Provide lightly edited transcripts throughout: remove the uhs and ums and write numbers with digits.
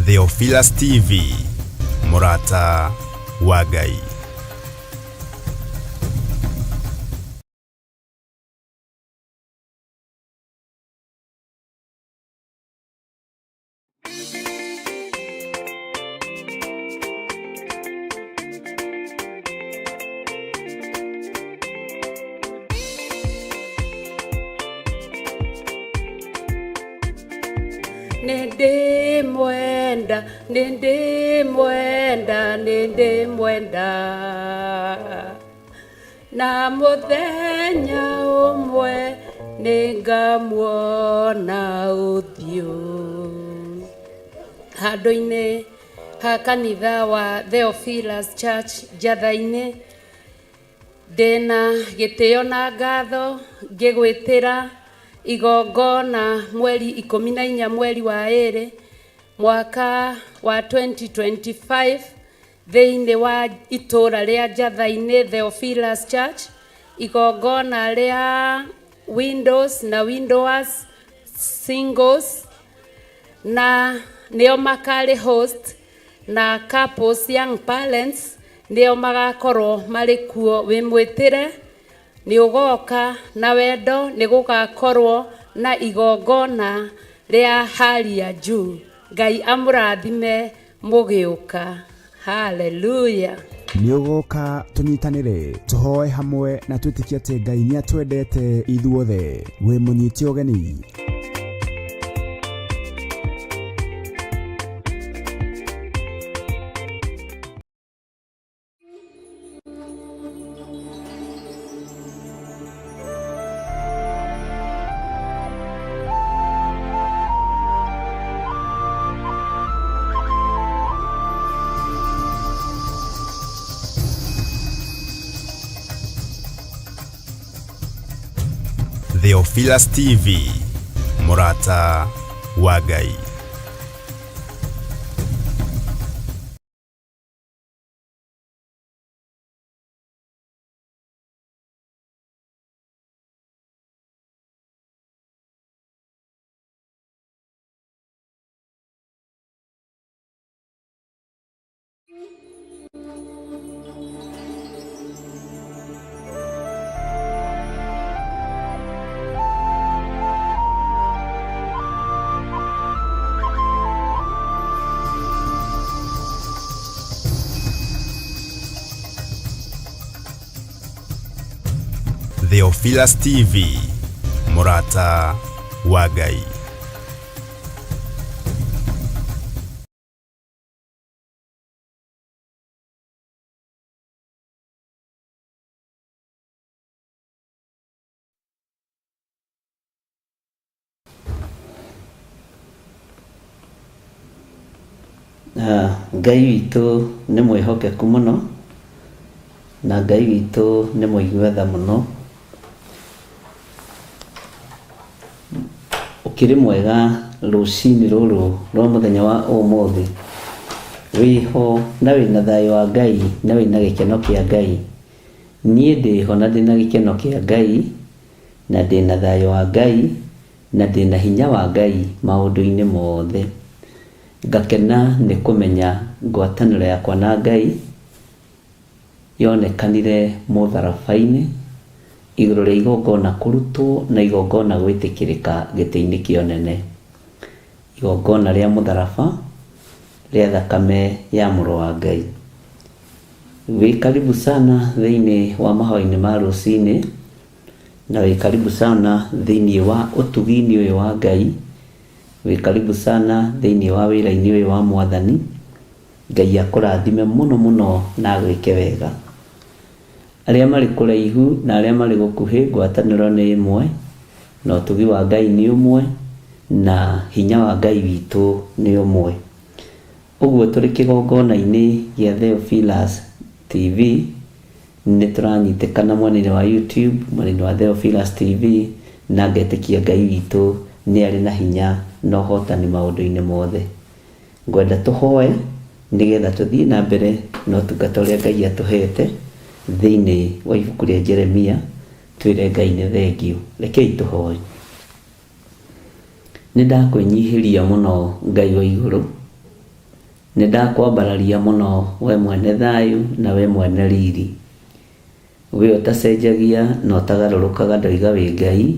Theophilus TV, mũrata wa Ngai. Nĩndĩmwenda, nĩndĩmwenda, nĩndĩmwenda. Na mũthenya ũmwe nĩngamuona ũthiũ. Handũ-inĩ ha kanitha wa Theophilus Church Njatha-inĩ, Ndĩna gĩtĩo na ngatho ngĩgwĩtĩra igongona mweri 14 mweri wa ĩrĩ mwaka wa 2025 thĩinĩ wa itũra rĩa Njatha-inĩ Theophilus Church, igongona rĩa Windows na Windowers Singles na nĩo makarĩ host na couples young parents nĩo magakorwo marĩ kuo. Wĩ mwĩtĩre nĩ ũgoka na wendo, nĩ gũgakorwo na igongona rĩa hali ya juu. Ngai amũrathime mũgĩũka. Hallelujah. Nĩ ũgoka tũnyitanĩre, tũhoe hamwe na twĩtĩkie atĩ Ngai nĩ atwendete ithuothe. Wĩ mũnyite ũgeni. Theophilus TV, mũrata wa Ngai. Theophilus TV, mũrata wa Ngai. Ngai witũ nĩ mwĩhokeku mũno, na Ngai witũ nĩ mũigua tha mũno. Ũkĩrĩ mwega rũcinĩ rũrũ rwa mũthenya wa ũmũthĩ? Wĩho na wĩna thayũ wa Ngai na wĩna gĩkeno kĩa Ngai? Niĩ ndĩho na ndĩna gĩkeno kĩa Ngai na ndĩna thayũ wa Ngai na ndĩna hinya wa Ngai maũndũ-inĩ mothe. Ngakena nĩ kũmenya ngwatanĩro yakwa na Ngai yonekanire mũtharaba-inĩ, igũrũ rĩa igongona kũrutwo na igongona gwĩtĩkĩrĩka gĩtĩ-inĩ kĩa ũnene. Igongona rĩa mũtharaba rĩa thakame ya mũrũ wa Ngai. Wĩ karibu sana thĩinĩ wa mahoya-inĩ ma rũcinĩ, na wĩ karibu sana thĩinĩ wa ũtugi-inĩ ũyũ wa Ngai, wĩ karibu sana thĩinĩ wa wĩra-inĩ ũyũ wa Mwathani. Ngai akũrathime mũno mũno na agwĩke wega. Arĩa marĩ kũraihu na arĩa marĩ gũkuhĩ ngwatanĩro nĩ ĩmwe, na ũtugi wa Ngai nĩ ũmwe, na hinya wa Ngai witũ nĩ ũmwe. Ũguo tũrĩ kĩgongona-inĩ gĩa Theophilus TV, nĩ tũranyitĩkana mwena-inĩ wa YouTube, mwena-inĩ wa Theophilus TV, Na ngetĩkia Ngai witũ nĩ arĩ na hinya na ũhotani maũndũ-inĩ mothe. Ngwenda tũhoe nĩgetha tũthiĩ na mbere na ũtungata ũrĩa Ngai atũhete thĩinĩ wa ibuku rĩa Jeremia, twĩre Ngai nĩ thengiũ. Rekei tũhoe. Nĩ ndakwĩnyihĩria mũno Ngai wa igũrũ, nĩ ndakwambararia mũno we mwene thayũ na we mwene riri. We ũtacenjagia na ũtagarũrũkaga ndoiga wĩ Ngai,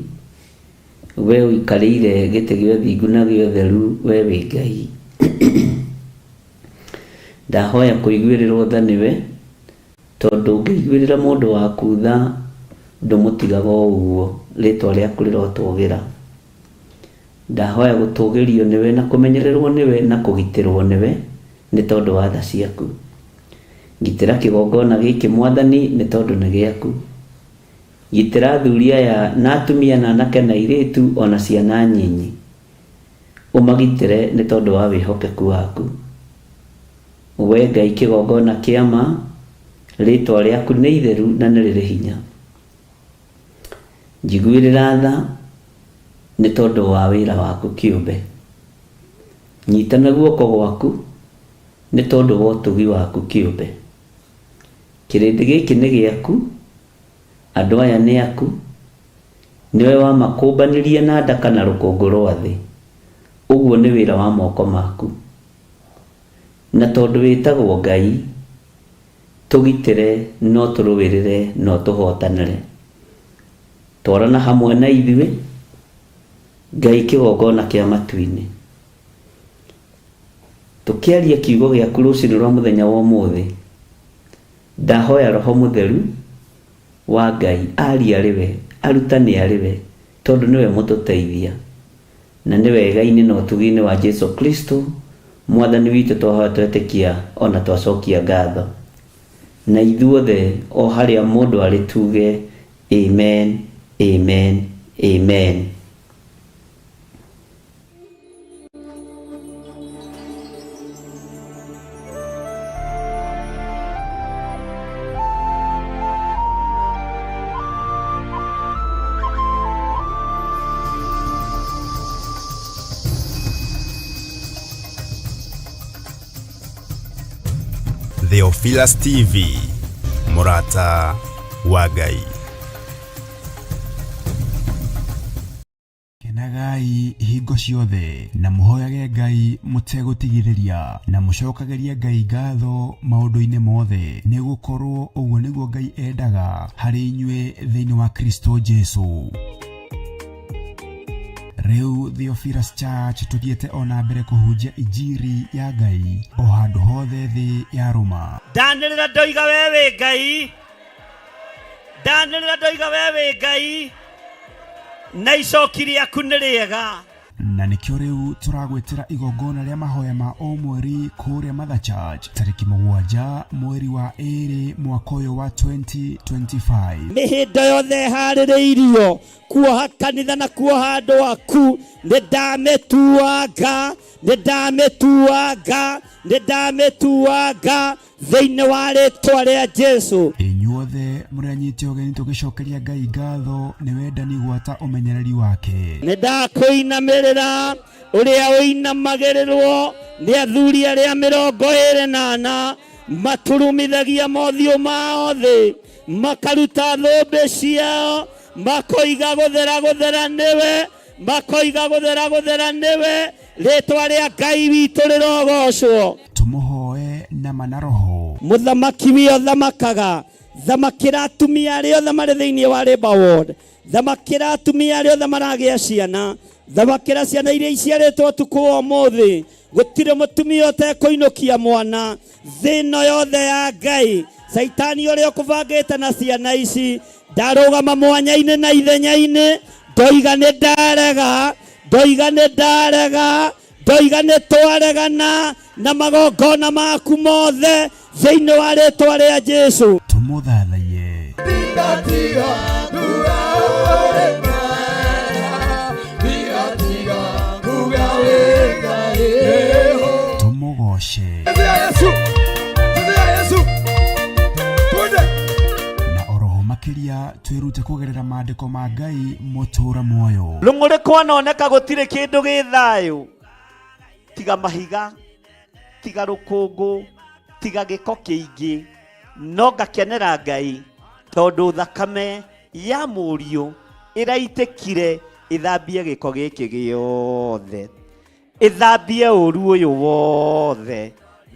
we ũikarĩire gĩtĩ gĩa ũthingu na gĩa ũtheru, we wĩ Ngai. Ndahoya kũiguĩrĩrwo tha nĩwe, tondũ ũngĩiguĩrĩra mũndũ waku tha ndũmũtigaga o ũguo, rĩtwa rĩaku rĩrotũgĩra. Ndahoya gũtũgĩrio nĩwe na kũmenyererwo nĩwe na kũgitĩrwo nĩwe nĩ tondũ wa tha ciaku. Gitĩra kĩgongona gĩkĩ Mwathani nĩ tondũ nĩ gĩaku. Gitĩra athuri aya na atumia na anake na airĩtu o na ciana nyinyi. Ũmagitĩre nĩ tondũ wa wĩhokeku waku. We Ngai kĩgongona kĩa ma, rĩtwa rĩaku nĩ itheru na nĩ rĩrĩ hinya. Njiguĩrĩra tha nĩ tondũ wa wĩra waku kĩũmbe. Nyita na guoko gwaku nĩ tondũ wa ũtugi waku kĩũmbe. Kĩrĩndĩ gĩkĩ nĩ gĩaku, andũ aya nĩ aku, nĩwe wamakũmbanirie na ndaka na rũkũngũ rwa thĩ. Ũguo nĩ wĩra wa moko maku. Na tondũ wĩtagwo Ngai, tũgitĩre no tũrũĩrĩre no tũhotanĩre. Twarana hamwe na ithuĩ, Ngai kĩgongona kĩa matu-inĩ. Tũkĩaria kiugo gĩaku rũcinĩ rwa mũthenya wa ũmũthĩ, ndahoya Roho Mũtheru wa Ngai arie arĩ we, arutane arĩ we, tondũ nĩwe mũtũteithia. Na nĩ wega-inĩ na ũtugi-inĩ wa Jesu Kristo, Mwathani witũ twahoya twetĩkia ona twacokia ngatho. Na ithuothe o harĩa mũndũ arĩ tuge amen, amen, amen. Theophilus TV, mũrata wa Ngai. Kenagai hingo ciothe na mũhoyage Ngai mũtegũtigithĩria na mũcokagĩrie Ngai ngatho maũndũ-inĩ mothe, nĩ gũkorwo ũguo nĩguo Ngai endaga harĩ inyuĩ thĩinĩ wa Kristo Jesu. Rĩu Theophilus Church tũthiĩte o na mbere kũhunjia injiri ya Ngai o handũ hothe thĩ ya rũma. Ndanĩrĩra ndoiga we wĩ Ngai, ndanĩrĩra ndoiga we wĩ Ngai, na icoki rĩaku nĩ rĩega. Na nĩkĩo rĩu tũragwĩtĩra igongona rĩa mahoya ma o mweri kũrĩa Mother Church tarĩki 7 mweri wa 2 mwaka ũyũ wa 2025. Mĩhĩndo yothe ĩharĩrĩirio kuoha kanitha na kuoha andũ aku, nĩ ndamĩtuanga, nĩ ndamĩtuanga, nĩ ndamĩtuanga thĩinĩ wa rĩtwa rĩa Jesu. Inyuothe mũrĩ anyite ũgeni tũgĩcokeria Ngai ngatho nĩ wendani gwata ũmenyereri wake. Nĩ ndakũinamĩrĩra ũrĩa ũinamagĩrĩrwo nĩ athuri arĩa 24 maturumithagia mothiũ mao thĩ, makaruta thũmbĩ ciao, makoiga gũthera gũthera nĩwe, makoiga gũthera gũthera nĩwe, rĩtwa rĩa Ngai witũ rĩrogocwo. Tũmũhoe na ma na roho. Mũthamaki wio thamakaga, thamakĩra atumia arĩa othe marĩ thĩinĩ wa Labour Ward, thamakĩra atumia arĩa othe maragĩa ciana, thamakĩra ciana iria iciarĩtwo ũtukũ wa ũmũthĩ. Gũtirĩ mũtumia ũtekũinũkia mwana thĩ ĩno yothe ya Ngai. Caitani ũrĩa ũkũbangĩte na ciana ici ndarũgama mwanya-inĩ na ithenya-inĩ, ndoiga nĩ ndarega, ndoiga nĩ ndarega, ndoiga nĩ twaregana na magongona maku mothe thĩinĩ wa rĩtwa rĩa Jesu. Tũmũthathaiye. Tũmũgoce. Na oroho makĩria. Thikĩrĩria twĩrute kũgerera maandĩko ma Ngai mũtũũra muoyo. Rũng'ũrĩ kwanoneka gũtirĩ kĩndũ gĩ thayũ tiga mahiga, tiga rũkũngũ, tiga gĩko kĩingĩ, no ngakenera Ngai tondũ thakame ya mũriũ ĩraitĩkire ĩthambie gĩko gĩkĩ gĩothe, ĩthambie ũru ũyũ wothe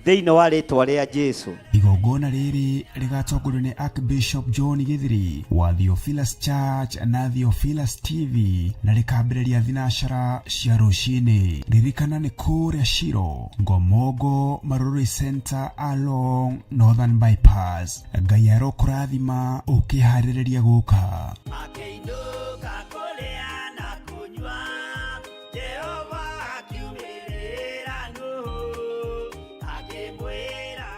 thĩinĩ wa rĩtwa rĩa Jesu. Igongona rĩrĩ rĩgatongorio nĩ Archbishop John Githiri wa Theophilus Church na Theophilus TV na rĩkambĩrĩria thinacara cia rũcinĩ. Ririkana nĩ kũrĩa Shiro, Ngomongo, Marurui Center along Northern Bypass. Ngai arokũrathima ũkĩharĩrĩria gũka. Akĩinũka kũrĩa na kũnyua, Jehova akiumĩrĩra Nuhu, akĩmwĩra.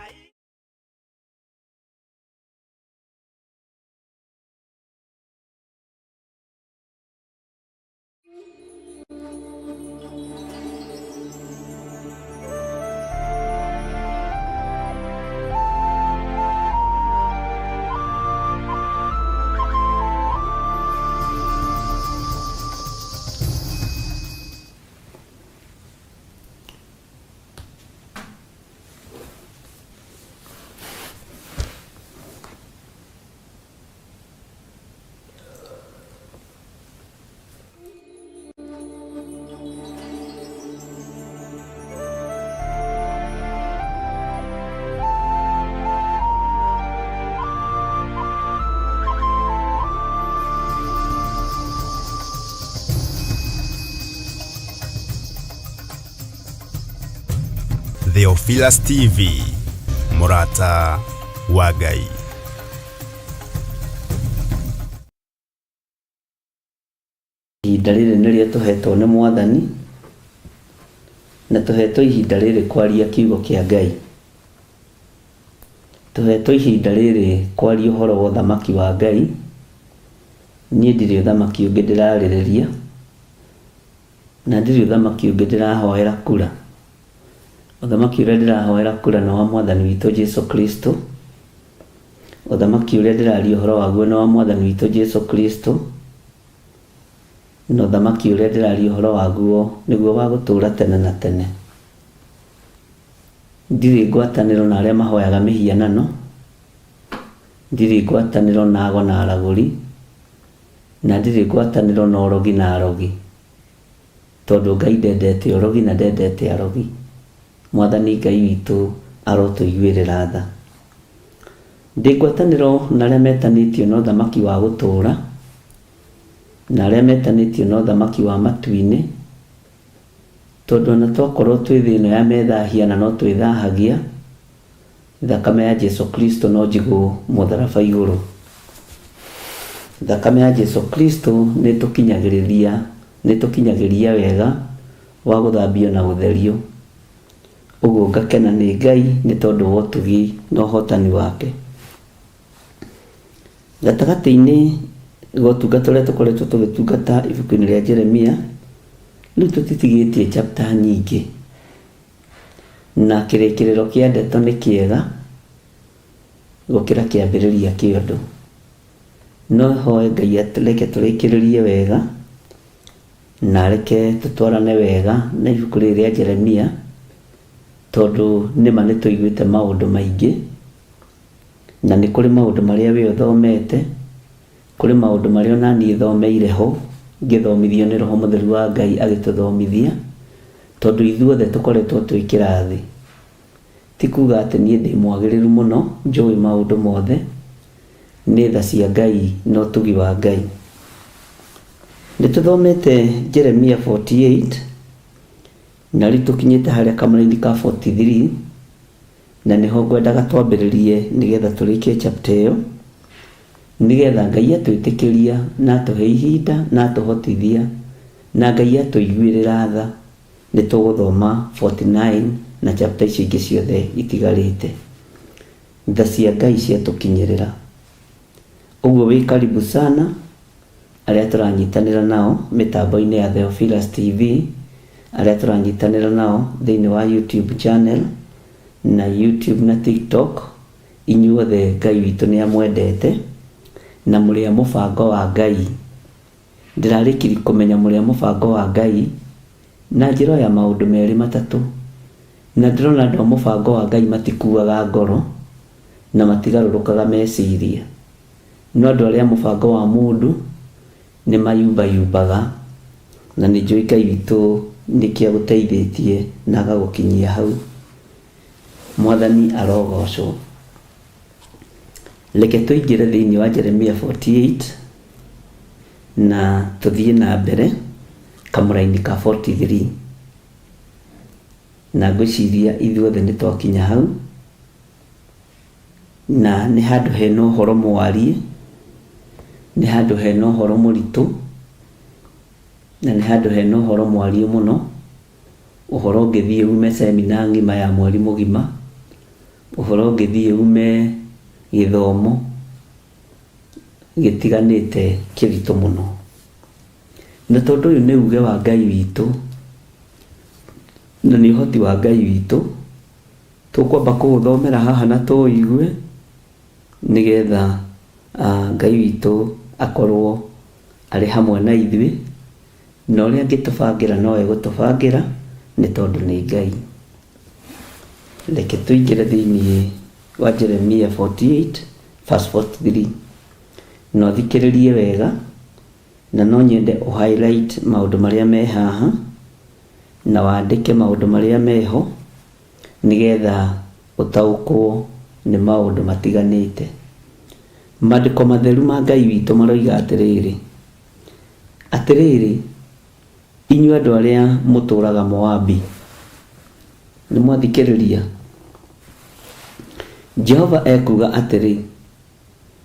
Theophilus TV, mũrata wa Ngai. Ihinda rĩrĩ nĩrĩo tũhetwo nĩ Mwathani, na tũhetwo ihinda rĩrĩ kwaria kiugo kĩa Ngai. Tũhetwo ihinda rĩrĩ kwaria ũhoro wa ũthamaki wa Ngai. Niĩ ndirĩ ũthamaki ũngĩ ndĩrarĩrĩria, na ndirĩ ũthamaki ũngĩ ndĩrahoera kura. Ũthamaki ũrĩa ndĩrahoera kura nĩ wa Mwathani witũ Jesu Kristo. Ũthamaki ũrĩa ndĩraria ũhoro waguo nĩ wa Mwathani witũ Jesu Kristo. Na ũthamaki ũrĩa ndĩraria ũhoro waguo nĩguo wa gũtũũra tene na tene. Ndirĩ ngwatanĩro na arĩa mahoyaga mĩhianano, ndirĩ ngwatanĩro na ago na aragũri, na ndirĩ ngwatanĩro na ũrogi na arogi, tondũ Ngai ndendete ũrogi na ndendete arogi. Mwathani Ngai witũ arotũiguĩrĩra tha. Ndĩ ngwatanĩro na arĩa metanĩtio na ũthamaki wa gũtũũra, na arĩa metanĩtio na ũthamaki wa matu-inĩ, tondũ ona twakorwo twĩ thĩ ĩno ya methahia na no twĩthahagia, thakame ya Jesu Kristo no njigũ mũtharaba igũrũ. Thakame ya Jesu Kristo nĩ tũkinyagĩria wega wa gũthambio na gũtherio. Ũguo ngakena nĩ Ngai nĩ tondũ wa ũtugi na ũhotani wake. Gatagatĩ-inĩ ga ũtungata ũrĩa tũkoretwo tũgĩtungata ibuku-inĩ rĩa Jeremia, rĩu tũtitigĩtie chapter nyingĩ, na kĩrĩkĩrĩro kĩa ndeto nĩ kĩega gũkĩra kĩambĩrĩria kĩa ũndũ. No hoe Ngai areke tũrĩkĩrĩrie wega na areke tũtwarane wega na ibuku rĩrĩ rĩa Jeremia, tondũ nĩma nĩ tũiguĩte maũndũ maingĩ, na nĩ kũrĩ maũndũ marĩa we ũthomete, kũrĩ maũndũ marĩa ona niĩ thomeire ho, ngĩthomithio nĩ Roho Mũtheru wa Ngai agĩtũthomithia, tondũ ithuothe tũkoretwo twĩ kĩrathi. Ti kuga atĩ niĩ ndĩ mwagĩrĩru mũno, njũĩ maũndũ mothe, nĩ tha cia Ngai na ũtugi wa Ngai. Nĩ tũthomete Jeremia 48, na rĩu tũkinyĩte harĩa kamũraini ka 43, na nĩho ngwendaga twambĩrĩrie nĩgetha tũrĩkie chapter ĩyo, nĩgetha Ngai atwĩtĩkĩria na atũhe ihinda na atũhotithia na Ngai atũiguĩrĩra tha, nĩ tũgũthoma 49 na chapter icio ingĩ ciothe itigarĩte. Tha cia Ngai ciatũkinyĩrĩra. Ũguo wĩ karibu sana arĩa tũranyitanĩra nao mĩtambo-inĩ ya Theophilus TV, arĩa tũranyitanĩra nao thĩinĩ wa YouTube channel na YouTube na TikTok, inyuothe Ngai witũ nĩ amwendete. Na mũrĩ a mũbango wa Ngai. Ndĩrarĩkirie kũmenya mũrĩ a mũbango wa Ngai na njĩra o ya maũndũ merĩ matatũ. Na ndĩrona andũ a mũbango wa Ngai matikuaga ngoro na matigarũrũkaga meciria. No andũ arĩa a mũbango wa mũndũ nĩ mayumbayumbaga. Na nĩ njũĩ Ngai witũ nĩkĩo agũteithĩtie na agagũkinyia hau. Mwathani arogocwo. Reke tũingĩre thĩinĩ wa Jeremia 48 na tũthiĩ na mbere kamũraini ka 43. Na ngwĩciria ithuothe nĩ twakinya hau, na nĩ handũ hena ũhoro mwariĩ, nĩ handũ hena ũhoro mũritũ, na nĩ handũ hena ũhoro mwariĩ mũno, ũhoro ũngĩthiĩ ume semina ng'ima ya mweri mũgima, Ũhoro ũngĩthiĩ ume gĩthomo gĩtiganĩte kĩritũ mũno. Na tondũ ũyũ nĩ uge wa Ngai witũ, na nĩ ũhoti wa Ngai witũ, tũkwamba kũũthomera haha na tũũigue, nĩgetha Ngai witũ akorwo arĩ hamwe na ithuĩ, na ũrĩa angĩtũbangĩra no egũtũbangĩra, nĩ tondũ nĩ Ngai. Reke tũingĩre thĩinĩ wa Jeremia 48 verse 43. Na ũthikĩrĩrie wega, na no nyende ũ highlight maũndũ marĩa me haha, na wandĩke maũndũ marĩa meho, nĩgetha ũtaũkwo nĩ maũndũ matiganĩte. Maandĩko matheru ma Ngai witũ maroiga atĩrĩrĩ, Atĩrĩrĩ, Inyuĩ andũ arĩa mũtũũraga Moabi, nĩ mwathikĩrĩria? Jehova ekuuga atĩrĩ,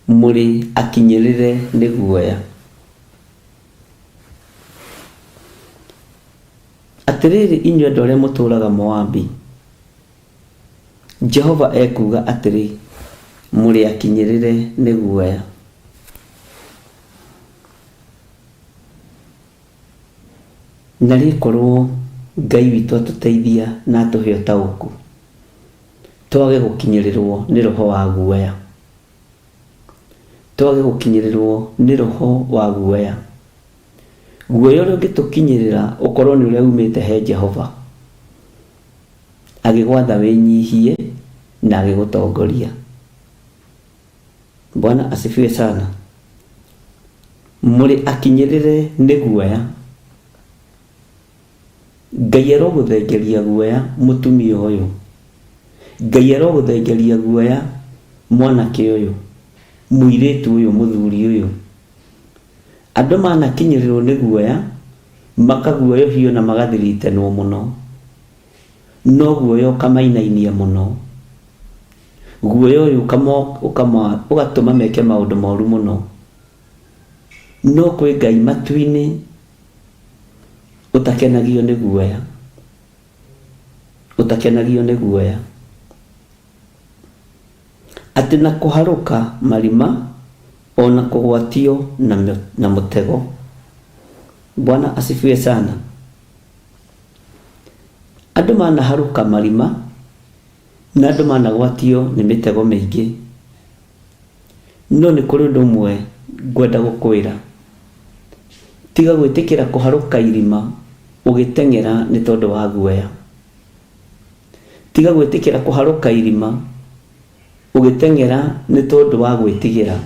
Mũrĩ akinyĩrĩre nĩ guoya. Atĩrĩrĩ inyuĩ andũ arĩa mũtũũraga Moabi, Jehova ekuuga atĩrĩ, Mũrĩ akinyĩrĩre nĩ guoya. Na rĩkorwo Ngai witũ atũteithia na atũhe ũtaũku, twage gũkinyĩrĩrwo nĩ roho wa guoya. Twage gũkinyĩrĩrwo nĩ roho wa guoya. Guoya ũrĩa ũngĩtũkinyĩrĩra ũkorwo nĩ ũrĩa umĩte he Jehova, agĩgwatha wĩnyihie na agĩgũtongoria. Bwana asifiwe sana. Mũrĩ akinyĩrĩre nĩ guoya. Ngai arogũthengeria guoya mũtumia ũyũ. Ngai arogũthengeria guoya mwanake ũyũ, mũirĩtu ũyũ, mũthuri ũyũ. Andũ manakinyĩrĩrwo nĩ guoya, makaguoyohio na magathiritenwo mũno. No guoya ũkamainainia mũno. Guoya ũyũ ũgatũma meke maũndũ moru mũno. No kwĩ Ngai matu-inĩ ũtakenagio nĩ guoya, ũtakenagio nĩ guoya. Atĩ na kũharũka marima o na kũgwatio na mũtego. Bwana asifiwe sana. Andũ manaharũka marima na andũ managwatio nĩ mĩtego mĩingĩ. No nĩ kũrĩ ũndũ ũmwe ngwenda gũkwĩra. Tiga gwĩtĩkĩra kũharũka irima ũgĩteng'era nĩ tondũ wa guoya. Tiga gwĩtĩkĩra kũharũka irima ũgĩteng'era nĩ tondũ wa gwĩtigĩra.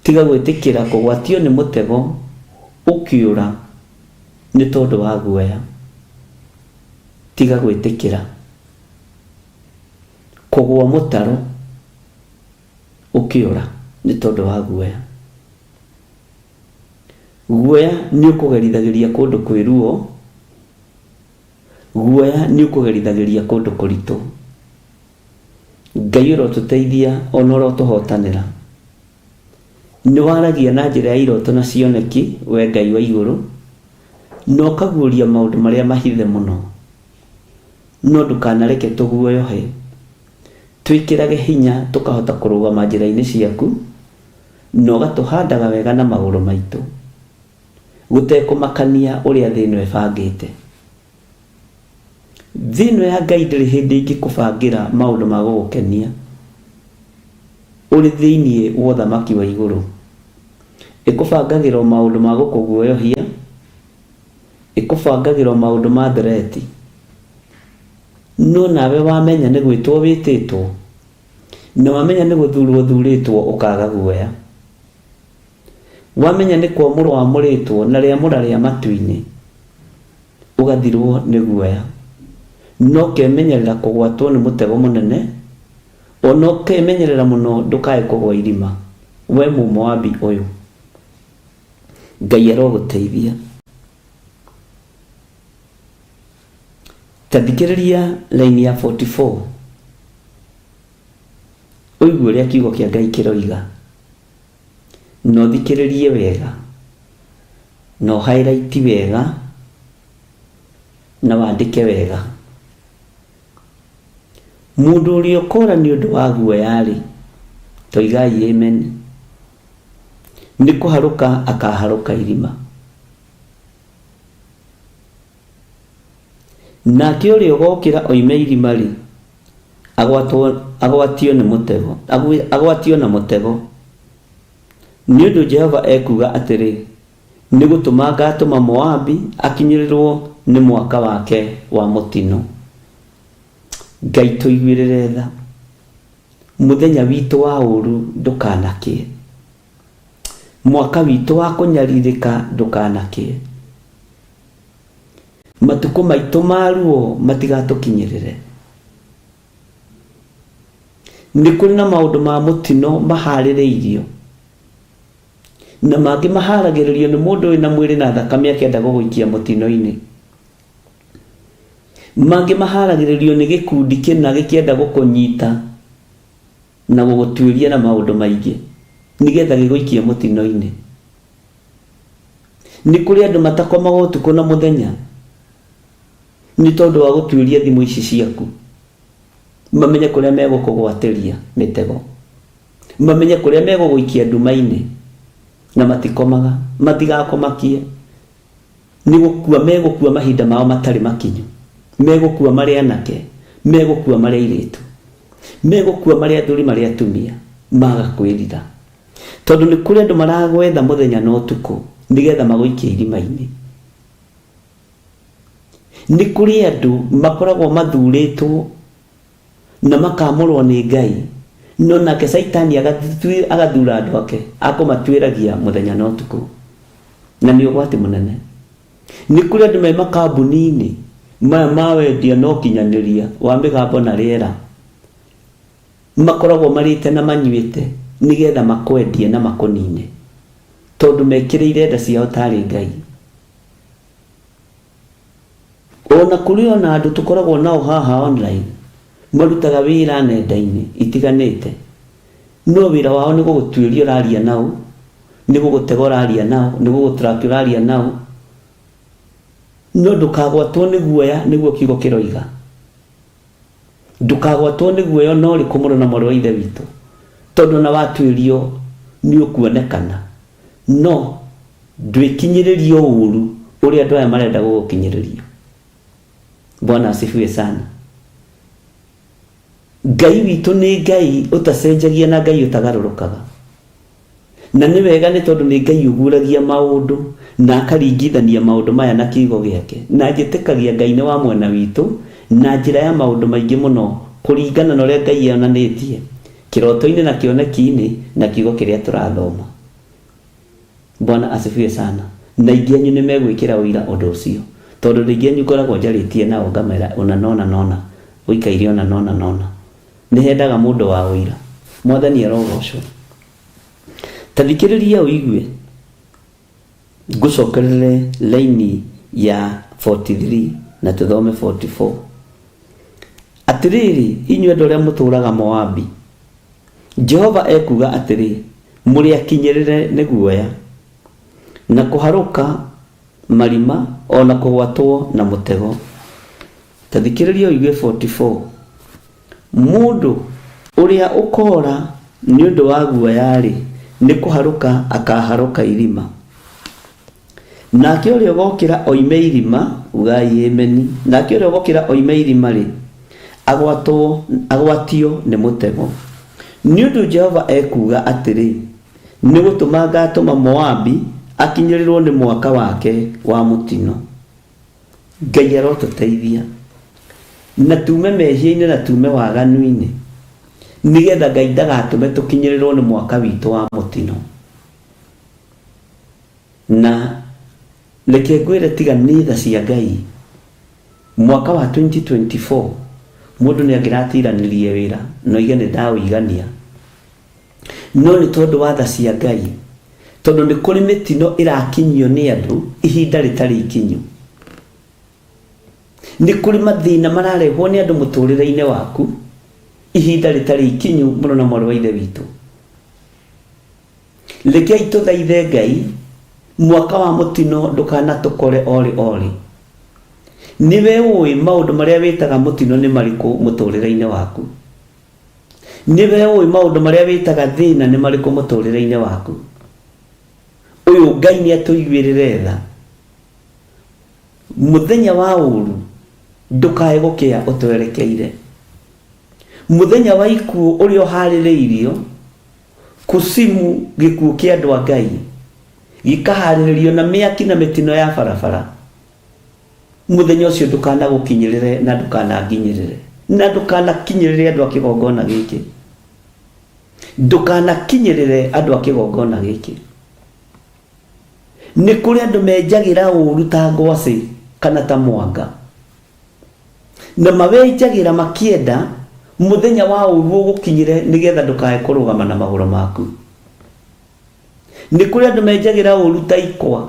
Tiga gwĩtĩkĩra kũgwatio nĩ mũtego ũkĩũra nĩ tondũ wa guoya. Tiga gwĩtĩkĩra kũgũa mũtaro ũkĩũra nĩ tondũ wa guoya. Guoya nĩ ũkũgerithagĩria kũndũ kwĩ ruo, guoya nĩ ũkũgerithagĩria kũndũ kũritũ. Ngai ũrotũteithia ona ũrotũhotanĩra. Nĩ waragia na njĩra ya iroto na cioneki, we Ngai wa igũrũ, na ũkaguũria maũndũ marĩa mahithe mũno. No ndũkanareke tũguoyohe. Twĩkĩrage hinya tũkahota kũrũgama njĩra-inĩ ciaku, na ũgatũhandaga wega na magũrũ maitũ, gũtekũmakania ũrĩa thĩ ĩno ĩbangĩte. Thĩ ĩno ya Ngai ndĩrĩ hĩndĩ ĩngĩkũbangĩra maũndũ ma gũgũkenia. Ũrĩ thĩinĩ wa ũthamaki wa igũrũ. Ĩkũbangagĩra o maũndũ ma gũkũguoyohia, ĩkũbangagĩra o maũndũ ma threat. No nawe wamenya nĩ gwĩtwo wĩtĩtwo, na wamenya nĩ gũthurwo ũthurĩtwo ũkaga guoya. Wamenya nĩ kwamũrwo wamũrĩtwo na rĩamũra rĩa matu-inĩ, ũgathirwo nĩ guoya. Na ũkemenyerera kũgwatwo nĩ mũtego mũnene, o na ũkemenyerera mũno ndũkae kũgwa irima, we Mũmoabi ũyũ. Ngai arogũteithia. Ta thikĩrĩria raini ya 44 ũigue ũrĩa kiugo kĩa Ngai kĩroiga, na ũthikĩrĩrie wega, na ũ highlight wega, na wandĩke wega. Mũndũ ũrĩa ũkora nĩ ũndũ wa guoya-rĩ, toigai amen, nĩ kũharũka akaharũka irima. Nake ũrĩa ũgokĩra oime irima-rĩ, agwatwo, agwatio nĩ mũtego, agwatio na mũtego. Nĩ ũndũ Jehova ekuuga atĩrĩ, Nĩ gũtũma ngaatũma Moabi akinyĩrĩrũo nĩ mwaka wake wa mũtino. Ngai tũiguĩrĩre tha. Mũthenya witũ wa ũũru ndũkanakĩe. Mwaka witũ wa kũnyarirĩka ndũkanakĩe. Matukũ maitũ ma ruo matigatũkinyĩrĩre. Nĩ kũrĩ na maũndũ ma mũtino maharĩrĩirio. Na mangĩ maharagĩrĩrio nĩ mũndũ wĩna mwĩrĩ na thakame akĩenda gũgũikia mũtino-inĩ. Mangĩ maharagĩrĩrio nĩ gĩkundi kĩna gĩkĩenda gũkũnyita na gũgũtuĩria na maũndũ maingĩ nĩgetha gĩgũikie mũtino-inĩ. Nĩ kũrĩ andũ matakomaga ũtukũ na mũthenya nĩ tondũ wa gũtuĩria thimũ ici ciaku mamenye kũrĩa megũkũgwatĩria mĩtego. Mamenye kũrĩa megũgũikia nduma-inĩ, na matikomaga, matigakũmakie. Nĩ gũkua megũkua mahinda mao matarĩ makinyu. Megũkua marĩ anake, megũkua marĩ airĩtu, megũkua marĩ athuri, marĩ atumia, maga kwĩrira. Tondũ nĩ kũrĩ andũ maragwetha mũthenya na ũtukũ nĩgetha magũikie irima-inĩ. Nĩ kũrĩ andũ makoragwo mathurĩtwo na makamũrwo nĩ Ngai, no nake Caitani agathura andũ ake a kũmatuĩragia mũthenya na ũtukũ, na nĩ ũgwati mũnene. Nĩ kũrĩ andũ me makambuni-inĩ maya ma wendia na ũkinyanĩria wa mĩgambo na rĩera, makoragwo marĩte na manyuĩte nĩgetha makwendie na makũnine, tondũ mekĩrĩire nda ciao tarĩ Ngai. Ona kũrĩ ona andũ tũkoragwo nao haha online marutaga wĩra nenda-inĩ itiganĩte no wĩra wao nĩ gũgũtuĩria ũraria nao, nĩ gũgũtega ũraria nao, nĩ gũgũ track ũraria nao, no ndũkagwatwo nĩ guoya nĩguo kiugo kĩroiga. Ndũkagwatwo nĩ guoya ona ũrĩkũ mũrũ na mwarĩ wa ithe witũ, tondũ ona watuĩrio nĩ ũkuonekana. No ndwĩkinyĩrĩrio ũũru ũrĩa andũ aya marenda gũgũkinyĩrĩria. Bwana asifiwe sana. Ngai witũ nĩ Ngai ũtacenjagia na Ngai ũtagarũrũkaga. Na nĩ wega nĩ tondũ nĩ Ngai ũguũragia maũndũ na akaringithania maũndũ maya na kiugo gĩake. Na njĩtĩkagia Ngai nĩ wa mwena witũ na njĩra ya maũndũ maingĩ mũno kũringana na ũrĩa Ngai onanĩtie kĩroto-inĩ na kĩoneki-inĩ na kiugo kĩrĩa tũrathoma. Bwana asifiwe sana. Na aingĩ anyu nĩ megwĩkĩra ũira ũndũ ũcio. Tondũ andũ aingĩ anyu ngoragwo njarĩtie nao ngamera ũna na ũna na ũna, ũikaire ũna na ũna na ũna. Nĩ hendaga mũndũ wa ũira. Mwathani arogocwo. Ta thikĩrĩria ũigue ngũcokerere laini ya 43 na tũthome 44. Atĩrĩrĩ, inyuĩ andũ arĩa mũtũũraga Moabi, Jehova ekuuga atĩrĩ, Mũrĩ akinyĩrĩre nĩ guoya, na kũharũka marima, o na kũgwatwo na mũtego. Ta thikĩrĩria ũigue 44. Mũndũ ũrĩa ũkoora nĩ ũndũ wa guoya-rĩ, nĩ kũharũka akaaharũka irima. Nake ũrĩa ũgokĩra oime irima, ugai ĩmeni, nake ũrĩa ũgokĩra oime irima-rĩ, agwatwo, agwatio nĩ mũtego. Nĩ ũndũ Jehova ekuuga atĩrĩ, Nĩ gũtũma ngatũma Moabi akinyĩrĩrũo nĩ mwaka wake wa mũtino. Ngai arotũteithia na tume mehia-inĩ na tume waganu-inĩ, nĩgetha Ngai ndagatũme tũkinyĩrĩrũo nĩ mwaka witũ wa mũtino. Na reke ngwĩre tiga nĩ tha cia Ngai, mwaka wa 2024 mũndũ nĩ angĩratiranirie wĩra na oige nĩ ndaũigania. No nĩ tondũ wa tha cia Ngai, tondũ nĩ kũrĩ mĩtino ĩrakinyio nĩ andũ ihinda rĩtarĩ ikinyu. Nĩ kũrĩ mathĩna mararehwo nĩ andũ mũtũrĩre-inĩ waku ihinda rĩtarĩ ikinyu mũrũ na mwarĩ wa Ithe witũ. Rekei tũthaithe Ngai mwaka wa mũtino ndũkanatũkore orĩ orĩ. Nĩwe ũĩ maũndũ marĩa wĩtaga mũtino nĩ marĩkũ mũtũrĩre-inĩ waku. Nĩwe ũĩ maũndũ marĩa wĩtaga thĩna nĩ marĩkũ mũtũrĩre-inĩ waku. Ũyũ Ngai nĩ atũiguĩrĩre tha. Mũthenya wa ũru ndũkae gũkĩa ũtwerekeire. Mũthenya wa ikuũ ũrĩa ũharĩrĩirio Kusimu gĩkuũ kĩa andũ a Ngai gĩkaharĩrĩrio na mĩaki na mĩtino ya barabara. Mũthenya ũcio ndũkanagũkinyĩrĩre na ndũkananginyĩrĩre na ndũkanakinyĩrĩre andũ a kĩgongona gĩkĩ. Ndũkanakinyĩrĩre andũ a kĩgongona gĩkĩ. Nĩ kũrĩ andũ menjagĩra ũũru ta ngwacĩ kana ta mwanga. Na mawenjagĩra makĩenda mũthenya wa ũũru ũgũkinyĩre nĩgetha ndũkae kũrũgama na magũrũ maku. Nĩ kũrĩ andũ menjagĩra ũũru ta ikwa.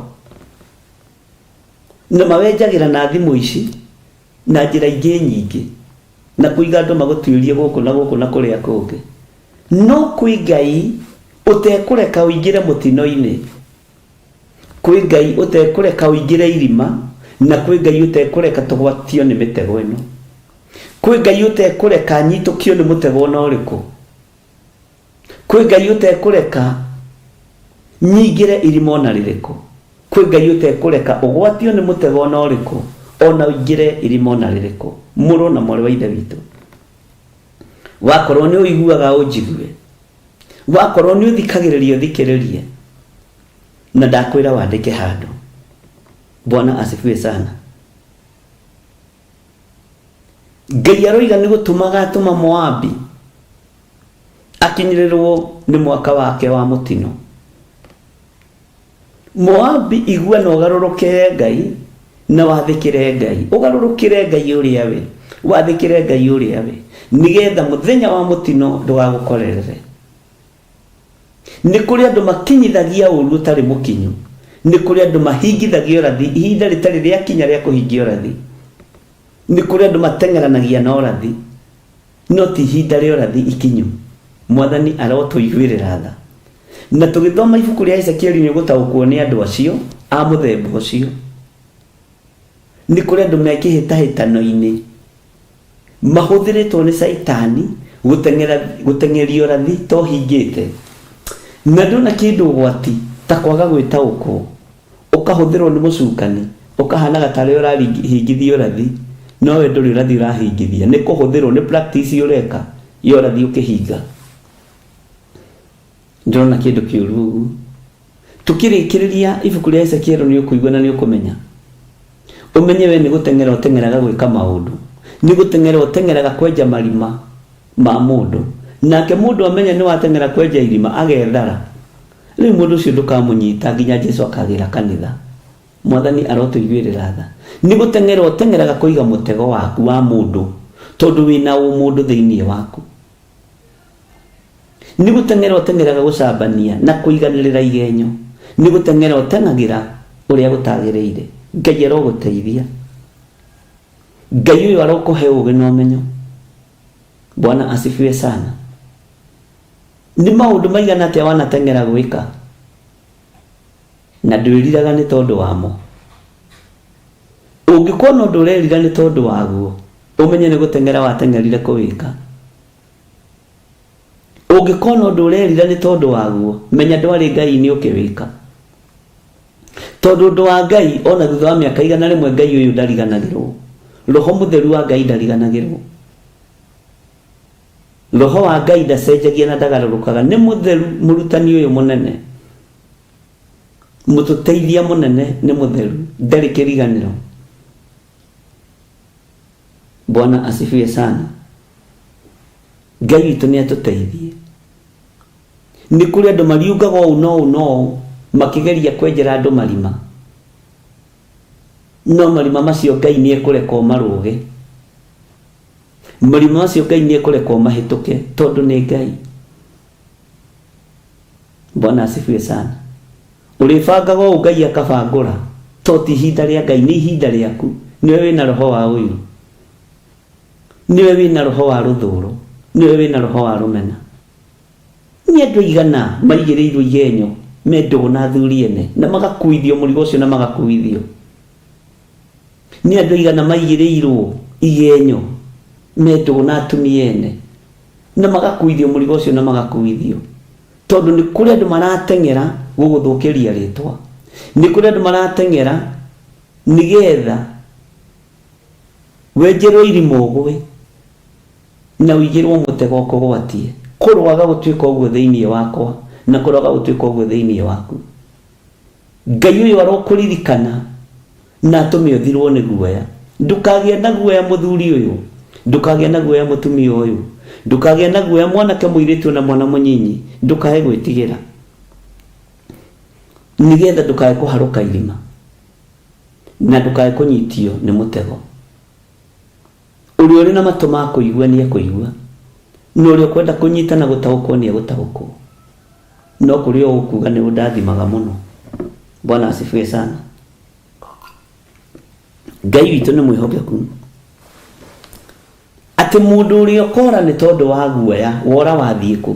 Na mawenjagĩra na thimũ ici na njĩra ingĩ nyingĩ na kũiga andũ magũtuĩrie gũkũ na gũkũ na kũrĩa kũngĩ. No kwĩ Ngai ũtekũreka ũingĩre mũtino-inĩ. Kwĩ Ngai ũtekũreka ũingĩre irima na kwĩ Ngai ũtekũreka tũgwatio nĩ mĩtego ĩno. Kwĩ Ngai ũtekũreka nyitũkio nĩ mũtego ona ũrĩkũ. Kwĩ Ngai ũtekũreka nyingĩre irima ona rĩrĩkũ. Kwĩ Ngai ũtekũreka ũgwatio nĩ mũtego ona ũrĩkũ, ona ũingĩre irima ona rĩrĩkũ. Mũrũ na mwarĩ wa Ithe witũ, wakorwo nĩ ũiguaga ũnjigue, wakorwo nĩ ũthikagĩrĩria ũthikĩrĩrie, na ndakwĩra wandĩke handũ. Bwana asifiwe sana. Ngai aroiga nĩ gũtũma agatũma Moabi akinyĩrĩrwo nĩ mwaka wake wa mũtino. Moabi igua na ũgarũrũkĩre Ngai na wathĩkĩre Ngai, ũgarũrũkĩre Ngai ũrĩa we, wathĩkĩre Ngai ũrĩa we, nĩgetha mũthenya wa mũtino ndũgagũkorerere. Nĩ kũrĩ andũ makinyithagia ũũru ũtarĩ mũkinyu, nĩ kũrĩ andũ mahingithagia ũrathi ihinda rĩtarĩ rĩakinya rĩa kũhingia ũrathi, nĩ kũrĩ andũ mateng'eranagia na ũrathi no ti ihinda rĩa ũrathi ikinyu. Mwathani arotũiguĩrĩra tha. Na tũgĩthoma ibuku rĩa Ezekieli nĩ ũgũtaũkwo nĩ andũ acio a mũthemba ũcio. Nĩ kũrĩ andũ me kĩhĩtahĩtano-inĩ mahũthĩrĩtwo nĩ Caitani gũteng'era gũteng'eria ũrathi ta ũhingĩte. Na ndona kĩndũ ũgwati ta kwaga gwĩtaũkwo, ũkahũthĩrwo nĩ mũcukani, ũkahanaga tarĩ ũrahingithia ũrathi, no we ndũrĩ ũrathi ũrahingithia, nĩ kũhũthĩrwo, nĩ practice ũreka ya ũrathi ũkĩhinga. Ndĩrona kĩndũ kĩũru ũguo. Tũkĩrĩkĩrĩria ibuku rĩa Ezekiel nĩ ũkũigua na nĩ ũkũmenya. Ũmenye we nĩ gũteng'era ũteng'eraga gwĩka maũndũ. Nĩ gũteng'era ũteng'eraga kwenja marima ma mũndũ. Nake mũndũ amenya nĩ wateng'era kwenja irima agethara. Rĩu mũndũ ũcio ndũkamũnyita nginya Jesu akagĩra kanitha. Mwathani arotũiguĩrĩra tha. Nĩ gũteng'era ũteng'eraga kũiga mũtego waku wa mũndũ tondũ wĩna ũmũndũ thĩinĩ waku. Nĩ gũteng'era ũteng'eraga gũcambania na kũiganĩrĩra igenyo. Nĩ gũteng'era ũteng'agĩra ũrĩa gũtagĩrĩire. Ngai arogũteithia. Ngai ũyũ arokũhe ũgĩ na ũmenyo. Bwana asifiwe sana. Nĩ maũndũ maigana atĩa wanateng'era gwĩka na ndwĩriraga nĩ tondũ wamo? Ũngĩkona ũndũ ũrerira nĩ tondũ waguo, ũmenye nĩ gũteng'era wateng'erire kũwĩka. Ũngĩkona ũndũ ũrerira nĩ tondũ waguo, menya ndwarĩ Ngai-inĩ ũkĩwĩka. Tondũ ũndũ wa Ngai, ona thutha wa mĩaka 100 Ngai ũyũ ndariganagĩrwo. Roho mũtheru wa Ngai ndariganagĩrwo. Roho wa Ngai ndacenjagia na ndagarũrũkaga, nĩ mũtheru. Mũrutani ũyũ mũnene, mũtũteithia mũnene, nĩ mũtheru, ndarĩ kĩriganĩro. Bwana asifiwe sana. Ngai witũ nĩ atũteithie. Nĩ kũrĩ andũ mariungaga ũũ no ũũ no ũũ makĩgeria kwenjera andũ marima, no marima macio Ngai nĩ ekũreka ũmarũge. Marima macio Ngai nĩ ekũreka ũmahĩtũke tondũ nĩ Ngai. Bwana asifiwe sana. Ũrĩbangaga ũũ Ngai akabangũra, to ti ihinda rĩa Ngai, nĩ ihinda rĩaku. Nĩwe wĩna roho wa ũiru, nĩwe wĩna roho wa rũthũũro, nĩwe wĩna roho wa rũmena. Nĩ andũ aigana maigĩrĩirwo igenyo me ndũgũ na athuri ene na magakuithio mũrigo ũcio na magakuithio. Nĩ andũ aigana maigĩrĩirwo igenyo me ndũgũ na atumia ene na magakuithio mũrigo ũcio na magakuithio, tondũ nĩ kũrĩ andũ marateng'era gũgũthũkĩria rĩtwa, nĩ kũrĩ andũ marateng'era nĩgetha wenjerwo irima ũgwe na ũigĩrwo mũtego ũkũgwatie. Kũroaga gũtuĩka ũguo thĩinĩ wakwa na kũroaga gũtuĩka ũguo thĩinĩ waku. Ngai ũyũ arokũririkana na atũme ũthirwo nĩ guoya. Ndũkagĩe na guoya mũthuri ũyũ, ndũkagĩe na guoya mũtumia ũyũ, ndũkagĩe na guoya mwanake, mũirĩtu ona mwana mũnyinyi, ndũkae gwĩtigĩra, nĩgetha ndũkae kũharũka irima na ndũkae kũnyitio nĩ mũtego. Ũrĩa ũrĩ na matũ ma kũigua nĩ ekũigua, na ũrĩa ũkwenda kũnyita na gũtaũkwo nĩ egũtaũkwo. No kũrĩ o ũkuga nĩ ũndathimaga mũno. Bwana asifiwe sana. Ngai witũ nĩ mwĩhokeku, atĩ mũndũ ũrĩa ũkora nĩ tondũ wa guoya, wora wathiĩ kũ?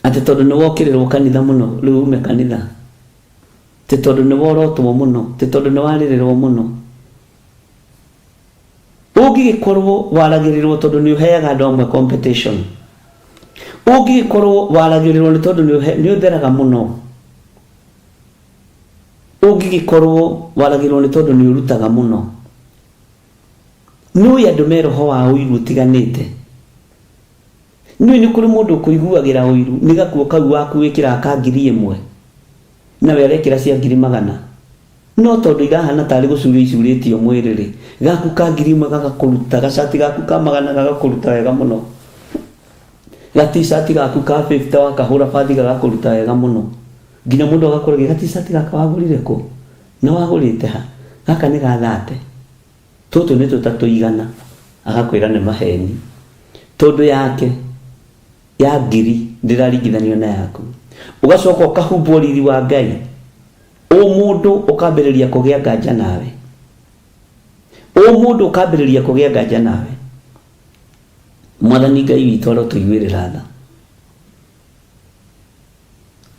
Atĩ tondũ nĩ wokĩrĩrwo kanitha mũno rĩu ume kanitha, atĩ tondũ nĩ worotwo mũno, atĩ tondũ nĩ warĩrĩrwo mũno. Ũngĩgĩkorwo waragĩrĩrwo tondũ nĩ ũheaga andũ amwe competition, ũngĩgĩkorwo waragĩrĩrwo nĩ tondũ nĩ ũtheraga mũno, ũngĩgĩkorwo waragĩrĩrwo nĩ tondũ nĩ ũrutaga mũno. Nĩũĩ andũ me roho wa ũiru ũtiganĩte? Nĩũĩ nĩ kũrĩ mũndũ ũkũiguagĩra ũiru nĩ gakuo kau waku wĩkĩraga ka 1000 nawe arekĩra cia 100,000? No tondũ irahana tarĩ gũcurio icurĩtio mwĩrĩ-rĩ, gaku ka 1000 gagakũruta, gacati gaku ka 100 gagakũruta wega mũno. Ga-t-shirt gaku ka 50 wakahũra bathi gagakũruta wega mũno. Nginya mũndũ agakũragia ga-t-shirt gaka wagũrire kũ? Na wagũrĩte ha? Gaka nĩ ga thate. Tũtũ nĩ tũtatũigana. Agakwĩra nĩ maheni. Tondũ yake ya ngiri ndĩraringithanio na yaku. Ũgacoka ũkahumbwo riri wa Ngai. Ũmũndũ ũkambĩrĩria kũgĩa nganja nawe. Ũmũndũ ũkambĩrĩria kũgĩa nganja nawe. Mwathani Ngai witũ arotũiguĩrĩra tha.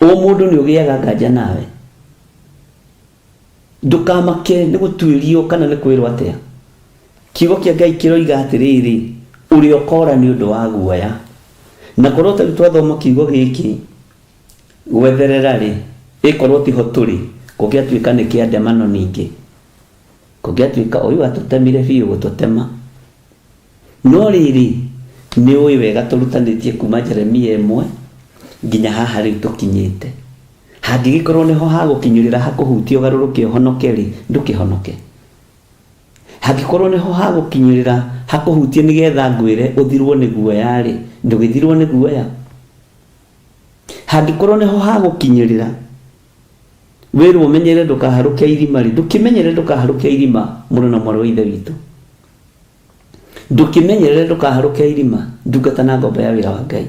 Ũmũndũ nĩ ũgĩaga nganja nawe. Ndũkamake nĩ gũtuĩrio kana nĩ kwĩrwo atĩa. Kiugo kĩa Ngai kĩroiga atĩrĩrĩ, ũrĩa ũkora nĩ ũndũ wa guoya. Na korwo ta rĩu twathoma kiugo gĩkĩ gwetherera rĩ, ĩkorwo tiho tũrĩ, kũngĩatuĩka nĩ kĩa ndemano ningĩ. Kũngĩatuĩka ũyũ atũtemire biũ gũtũtema. No rĩrĩ, nĩ ũĩ wega tũrutanĩtie kuma Jeremia 1 nginya haha rĩu tũkinyĩte. Hangĩgĩkorwo nĩho hagũkinyĩrĩra hakũhutie ũgarũrũke ũhonoke-rĩ, ndũkĩhonoke. Hangĩkorwo nĩho hagũkinyĩrĩra hakũhutie nĩgetha ngwĩre ũthirwo nĩ guoya-rĩ, ndũgĩthirwo nĩ guoya. Hangĩkorwo nĩho hagũkinyĩrĩra wĩrwo ũmenyerere ndũkaharũke irima-rĩ, ndũkĩmenyerere ndũkaharũke irima mũrũ na mwarĩ wa Ithe witũ. Ndũkĩmenyerere ndũkaharũke irima, ndungata na ngombo ya wĩra wa Ngai.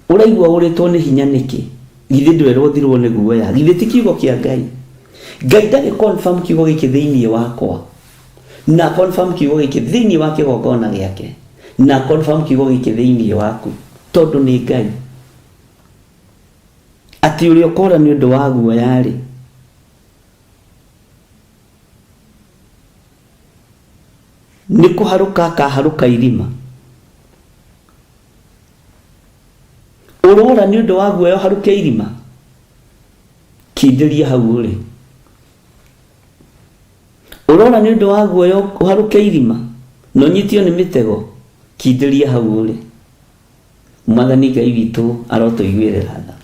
Ũraigua ũrĩtwo nĩ hinya nĩkĩ? Githĩ ndwerwo ũthirwo nĩ guoya? Githĩ ti kiugo kĩa Ngai? Ngai ndagĩ confirm kiugo gĩkĩ thĩinĩ wakwa, na confirm kiugo gĩkĩ thĩinĩ wa kĩgongona gĩake, na confirm kiugo gĩkĩ thĩinĩ waku, tondũ nĩ Ngai. Atĩ ũrĩa ũkora nĩ ũndũ wa guoya-rĩ, nĩ kũharũka akaharũka irima. Ũrora nĩ ũndũ wa guoya ũharũke irima? Kindĩria hau ũrĩ. Ũrora nĩ ũndũ wa guoya ũharũke irima? Na ũnyitio nĩ mĩtego, kindĩria hau ũrĩ. Mwathani Ngai witũ arotũiguĩrĩra tha.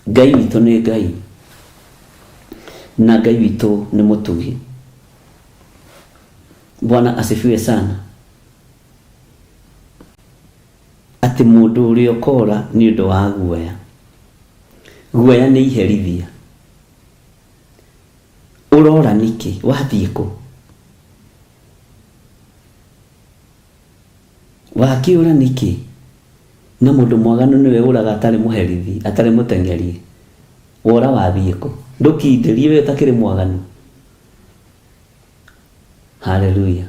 Ngai witũ nĩ Ngai, na Ngai witũ nĩ mũtugi. Bwana asifiwe sana. Atĩ mũndũ ũrĩa ũkora nĩ ũndũ wa guoya. Guoya nĩ iherithia. Ũrora nĩkĩ? Wathiĩ kũ? Wakĩũra nĩkĩ? Na mũndũ mwaganu nĩwe ũraga atarĩ mũherithi, atarĩ mũteng'erie. Wora wathiĩ kũ? Ndũkindĩrie we ũtakĩrĩ mwaganu. Haleluya.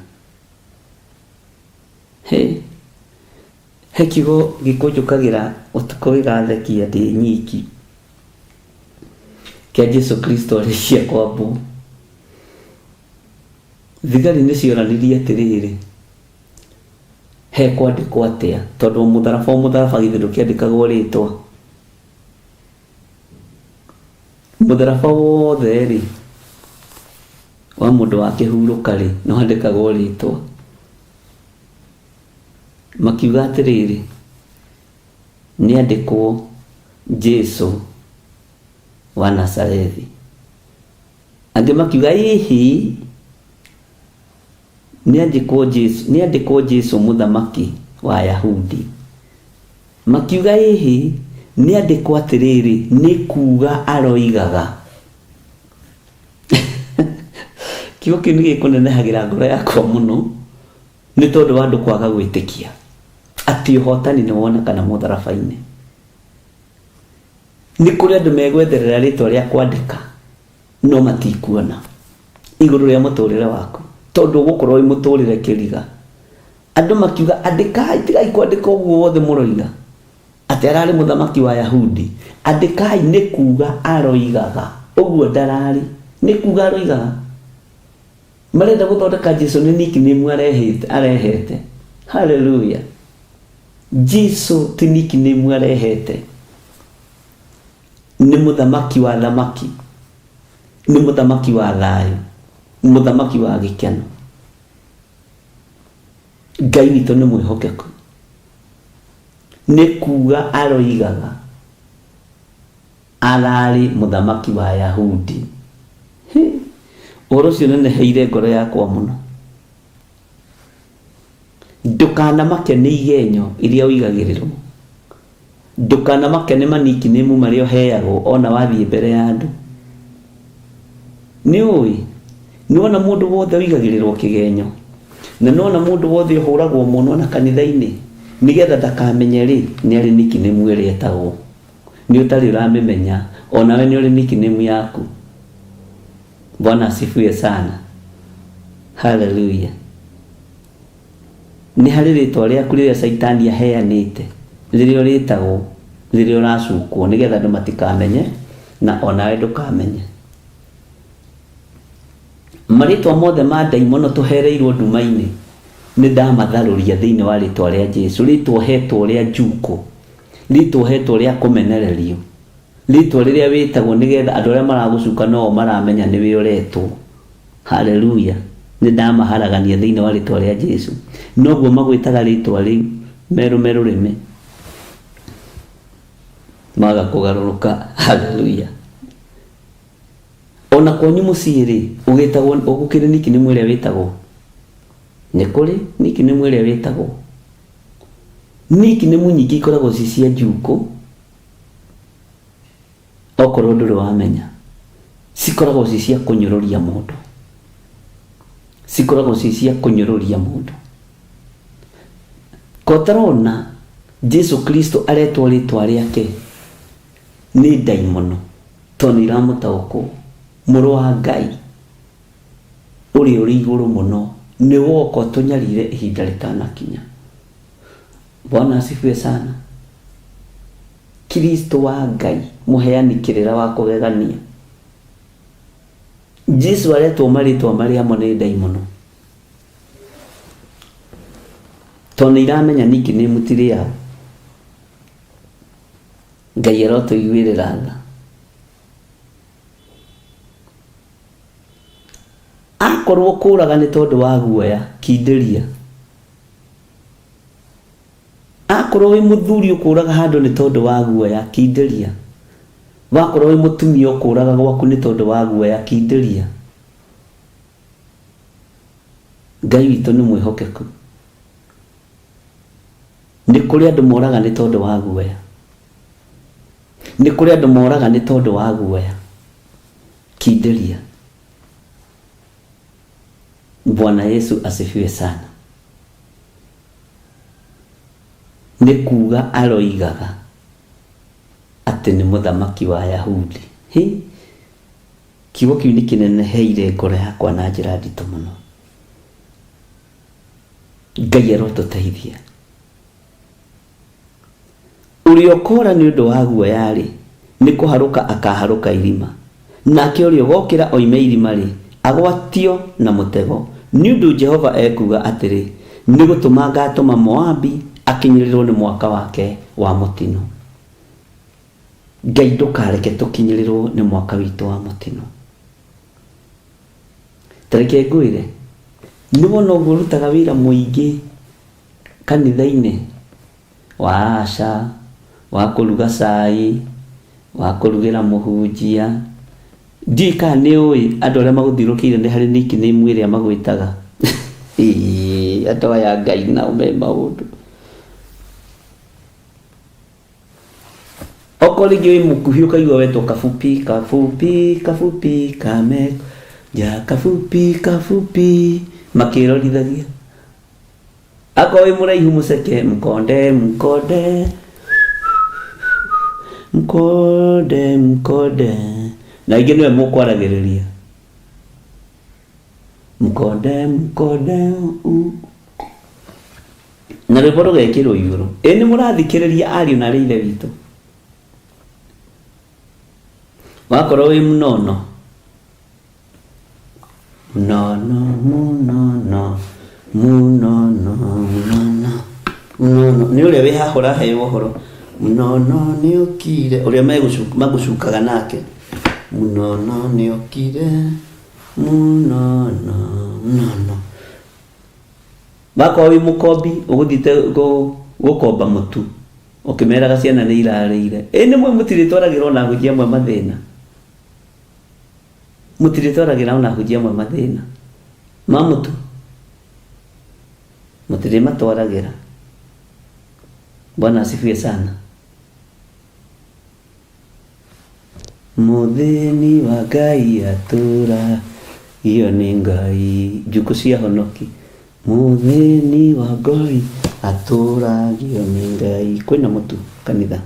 He, he kiugo gĩkũnjũkagĩra ũtukũ gĩgathekia ndĩ nyiki. Kĩa Jesu Kristo arĩkia kwambwo. Thigari nĩ cioranirie atĩrĩrĩ, hekwandĩkwo atĩa? Tondũ o mũtharaba o mũtharaba githĩ ndũkĩandĩkagwo rĩtwa? Mũtharaba wothe-rĩ, wa mũndũ wakĩhurũka-rĩ, nĩwandĩkagwo rĩtwa. Makiuga atĩrĩrĩ, nĩandĩkwo Jesu wa Nazarethi. Angĩ makiuga ĩhĩ, nĩandĩkwo Jesu, nĩandĩkwo Jesu mũthamaki wa Ayahudi. Makiuga ĩhĩ, nĩandĩkwo atĩrĩrĩ, nĩ kuuga aroigaga. Kiugo kĩu nĩgĩkũnenehagĩra ngoro yakwa mũno, nĩ tondũ wa andũ kwaga gwĩtĩkia atĩ ũhotani nĩ wonekana mũtharaba-inĩ. Nĩ kũrĩ andũ megwetherera rĩtwa rĩa kwandĩka no matikuona igũrũ rĩa mũtũrĩre waku tondũ ũgũkorwo wĩ mũtũrĩre kĩriga. Andũ makiuga andĩkai, tigai kwandĩka ũguo wothe mũroiga atĩ ararĩ mũthamaki wa Ayahudi. Andĩkai nĩ kuga aroigaga ũguo ndararĩ, nĩ kuga aroigaga. Marenda gũthondeka Jesu nĩ nickname arehete, arehete. Haleluya. Jesu ti nickname arehete. Nĩ mũthamaki wa thamaki. Nĩ mũthamaki wa thayũ. Nĩ mũthamaki wa gĩkeno. Ngai witũ nĩ mwĩhokeku. Nĩ kuga aroigaga ararĩ mũthamaki wa Ayahudi. Ũhoro ũcio ũneneheire ngoro yakwa mũno. Ndũkanamake nĩ igenyo iria ũigagĩrĩrwo. Ndũkanamake nĩ manikinĩmu marĩa ũheagwo ona wathiĩ mbere ya andũ. Nĩ ũĩ, nĩ wona mũndũ wothe ũigagĩrĩrwo kĩgenyo, na nĩ wona mũndũ wothe ũhũragwo mũno ona kanitha-inĩ, nĩgetha ndakamenye rĩ, nĩ arĩ nikinĩmu ĩrĩa ĩtagwo. Nĩ ũtarĩ ũramĩmenya, onawe nĩ ũrĩ nikinĩmu yaku. Bwana asifiwe sana. Hallelujah. Nĩ harĩ rĩtwa rĩaku rĩrĩa Caitani aheanĩte, rĩrĩa ũrĩtagwo rĩrĩa ũracukwo, nĩgetha andũ matikamenye na onawe ndũkamenye. Marĩtwa mothe ma ndaimono tũhereirwo nduma-inĩ, nĩ ndamatharũria thĩinĩ wa rĩtwa rĩa Jesu. Rĩtwa ũhetwo rĩa njukũ, rĩtwa ũhetwo rĩa kũmenererio, rĩtwa rĩrĩa wĩtagwo nĩgetha andũ arĩa maragũcuka no o maramenya nĩwe ũretwo. Haleluya! Nĩ ndamaharagania thĩinĩ wa rĩtwa rĩa Jesu. Noguo magwĩtaga rĩtwa rĩu, merũme rũrĩmĩ. Maga kũgarũrũka. Haleluya! Ona kwanyu mũciĩ rĩ, ũgĩtagwo, gũkĩrĩ nickname ĩrĩa wĩtagwo? Nĩ kũrĩ nickname ĩrĩa wĩtagwo. Nickname nyingĩ ikoragwo ci cia njukũ. Okorwo ndũrĩ wamenya, cikoragwo ci cia kũnyũrũria mũndũ, cikoragwo ci cia kũnyũrũria mũndũ. Kotarona Jesu Kristo aretwo rĩtwa rĩake nĩ ndaimono tondũ nĩ iramũtaũkwo, mũrũ wa Ngai ũrĩa ũrĩ igũrũ mũno nĩ woka ũtũnyarire ihinda rĩtanakinya. Bwana asifiwe sana. Kristo wa Ngai, mũheani kĩrĩra wa kũgegania. Jesu aretwo marĩtwa marĩa mo nĩ ndaimono. Tondũ nĩ iramenya ningĩ nĩ mũtirĩ yao. Ngai arotũiguĩrĩra tha. Akorwo kũraga nĩ tondũ wa guoya, kindĩria. Akorwo wĩ mũthuri ũkũraga handũ nĩ tondũ wa guoya, kindĩria. Wakorwo wĩ mũtumia ũkũraga gwaku nĩ tondũ wa guoya, kindĩria. Ngai witũ nĩ mwĩhokeku. Nĩ kũrĩ andũ moraga nĩ tondũ wa guoya. Nĩ kũrĩ andũ moraga nĩ tondũ wa guoya. Kindĩria. Bwana Yesu asifiwe sana. Nĩ kuga aroigaga atĩ nĩ mũthamaki wa Ayahudi. Hi! Kiugo kĩu nĩ kĩneneheire ngoro yakwa na njĩra nditũ mũno. Ngai arotũteithia. Ũrĩa ũkoora nĩ ũndũ wa guoya-rĩ, nĩ kũharũka akaaharũka irima, nake ũrĩa ũgokĩra oime irima-rĩ, agwatio na mũtego. Nĩ ũndũ Jehova ekuuga atĩrĩ, Nĩ gũtũma ngatũma Moabi akinyĩrĩrũo nĩ mwaka wake wa mũtino. Ngai ndũkareke tũkinyĩrĩrũo nĩ mwaka witũ wa mũtino. Ta reke ngwĩre, nĩ wona ũguo ũrutaga wĩra mũingĩ kanitha-inĩ wa aca, wa kũruga cai, wa kũrugĩra mũhunjia, ndiũĩ kana nĩ ũĩ andũ arĩa magũthiũrũrũkĩirie nĩ harĩ nickname ĩrĩa magwĩtaga. Andũ aya a Ngai nao me maũndũ. Okorwo rĩngĩ wĩ mũkuhĩ ũkaigua wetwo kabupi kabupi kabupi kame ja kabupi kabupi makĩrorithagia. Akorwo wĩ mũraihu mũceke mkonde mkonde mkonde mkonde na ingĩ nĩwe mũkwaragĩrĩria mkonde mkonde u na rwĩmbo rũgekĩrwo igũrũ. Ĩ nĩ mũrathikĩrĩria ariũ na arĩ ithe witũ? Wakorwo wĩ mũnono Mũnono mũnono mũnono mũnono mũnono nĩ ũrĩa wĩ haha ũraheo ũhoro mũnono nĩ okire ũrĩa magũcukaga nake mũnono nĩ okire mũnono mũnono wakorwo wĩ mũkombi ũgũthiĩte gũkomba mũtu ũkĩmeraga ciana nĩ irarĩire ĩ nĩ mwe mũtirĩtwaragĩrwo na ahunjia amwe mathĩna Mũtirĩtwaragĩra o na ahunjia amwe mathĩna ma mũtu? Mũtirĩmatwaragĩra. Bwana asifiwe sana. Mũthĩni wa Ngai atũra iyo nĩ Ngai njukũ cia honoki. Mũthĩni wa Ngai atũragio nĩ Ngai. Kwĩna mũtu kanitha.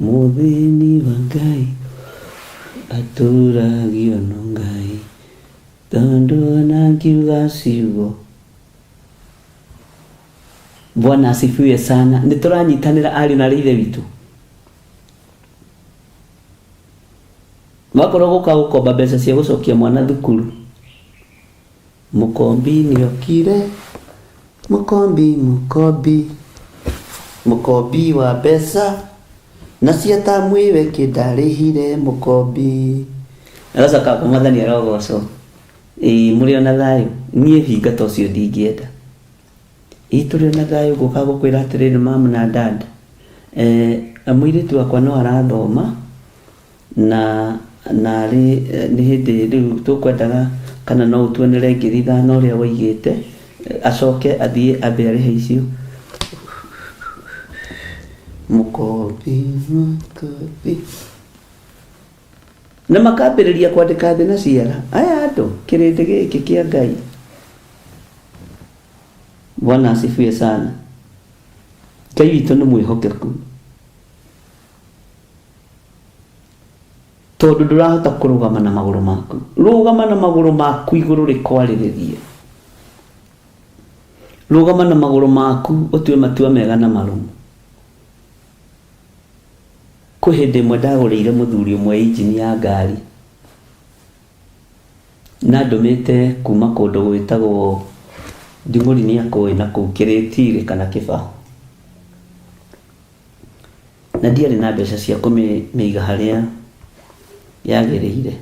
Mũthĩni wa Ngai atũragio no Ngai. Tondũ ona ngiuga ciugo. Bwana asifiwe sana. Nĩ tũranyitanĩra ariũ na arĩ ithe witũ. Wakorwo gũka gũkomba mbeca cia gũcokia mwana thukuru. Mũkombi nĩokire, mũkombi mũkombi, mũkombi wa mbeca, na cia tamu ĩyo ĩngĩ ndarĩhire mũkombi. Agacoka Mwathani arogocwo. Ĩĩ mũrĩ ona thayũ? Niĩ hinga ta ũcio ndingĩenda. Ĩĩ tũrĩ ona thayũ ngũka gũkwĩra atĩrĩrĩ mum na dad, mũirĩtu wakwa no arathoma, Na naarĩ nĩ hĩndĩ rĩu tũkwendaga kana no ũtuonere ngiri ithano ũrĩa woigĩte, acoke athiĩ ambe arĩhe icio. Mũkombi, mũkombi. Na makambĩrĩria kwandĩka thĩ na ciara. Aya andũ, kĩrĩndĩ gĩkĩ kĩa Ngai. Bwana asifiwe sana. Ngai witũ nĩ mwĩhokeku. Tondũ ndũrahota kũrũgama na magũrũ maku. Rũgama na magũrũ maku igũrũ rĩkwarĩrĩrie. Rũgama na magũrũ maku ũtue matua mega na marũmu. Kwĩ hĩndĩ ĩmwe ndagũrĩire mũthuri ũmwe injini ya ngari. Na ndũmĩte kuma kũndũ gwĩtagwo Nding'ũri nĩ akũĩ na kũu Kĩrĩtirĩ kana Kĩbaũ. Na ndiarĩ na mbeca cia kũmĩiga harĩa yagĩrĩire.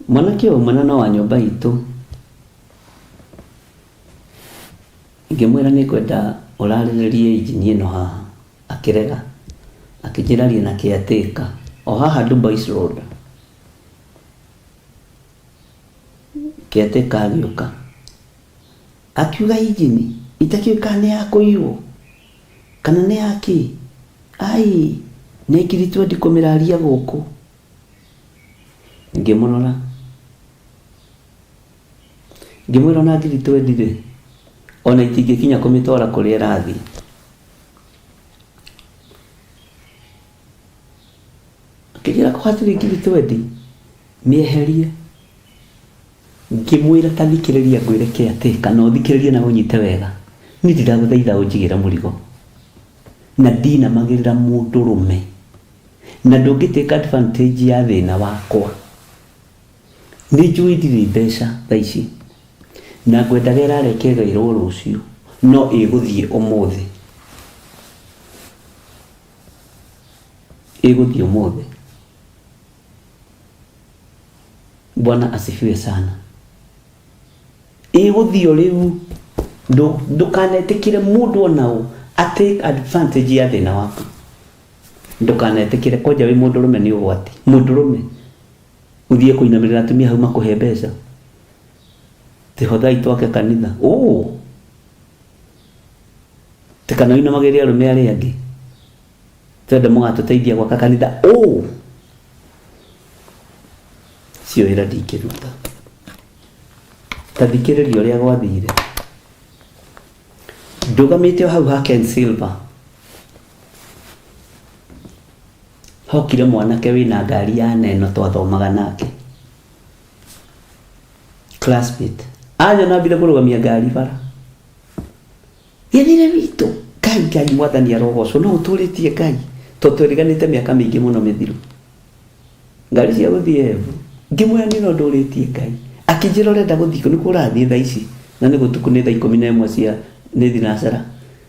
Mwanake ũyũ mũnene wa nyũmba itũ ngĩmwĩra nĩ ngwenda ũrarĩrĩrie injini ĩno haha, akĩrega, akĩnjĩra arie na caretaker o haha Dubai Road. Caretaker agĩũka akiuga injini itakĩũĩ kana nĩ ya kũiywo kana nĩ ya kĩ, ai nĩ ngiri twendi kũmĩraria gũkũ. Ngĩmũrora ngĩmwĩra ona ngiri twendi rĩ, ona itingĩkinya kũmĩtwara kũrĩa ĩrathiĩ. Akĩnjĩra ko hatirĩ ngiri twendi mĩeherie. Ngĩmwĩra ta thikĩrĩria ngwĩre caretaker na ũthikĩrĩrie na ũnyite wega, niĩ ndiragũthaitha ũnjigĩre mũrigo na ndinamagĩrĩra mũndũrũme na ndũngĩ take advantage ya thĩna wakwa. Nĩ njũĩ ndirĩ mbeca thaa ici na ngwendaga ĩrareke ĩgaĩrwo rũciũ no ĩgũthiĩ ũmũthĩ, ĩgũthiĩ ũmũthĩ. Bwana asifiwe sana. Ĩgũthiĩ o rĩu, ndũkanetĩkĩre mũndũ ona ũ a take advantage ya thĩna waku. Ndũkanetĩkĩre kwanja wĩ mũndũrũme nĩ ũgwati. Mũndũrũme ũthiĩ kũinamĩrĩra atumia hau makũhe mbeca, ti hothai twake kanitha ũ ti kana ũinamagĩrĩre arũme arĩa angĩ twende mũgatũteithia gwaka kanitha ũ cio wĩra ndingĩruta. Ta thikĩrĩria ũrĩa gwathire. Ndũgamĩte o hau ha Ken Silver, hokire mwanake wĩna ngari ya neno twathomaga nake classmate, anyona ambire kũrũgamia ngari bara, gĩthire witũ Ngai Ngai mwathani arogocwo no ũtũrĩtie Ngai to twĩriganĩte mĩaka mĩingĩ mũno mĩthiru ngari cia gũthiĩ Embu. Ngĩmwĩra niĩ no ndũrĩtie Ngai, akĩnjĩra ũrenda gũthiĩ kũ? Nĩkuo ũrathiĩ thaa ici na nĩ gũtukũ nĩ thaa 11 cia nĩ thinacara.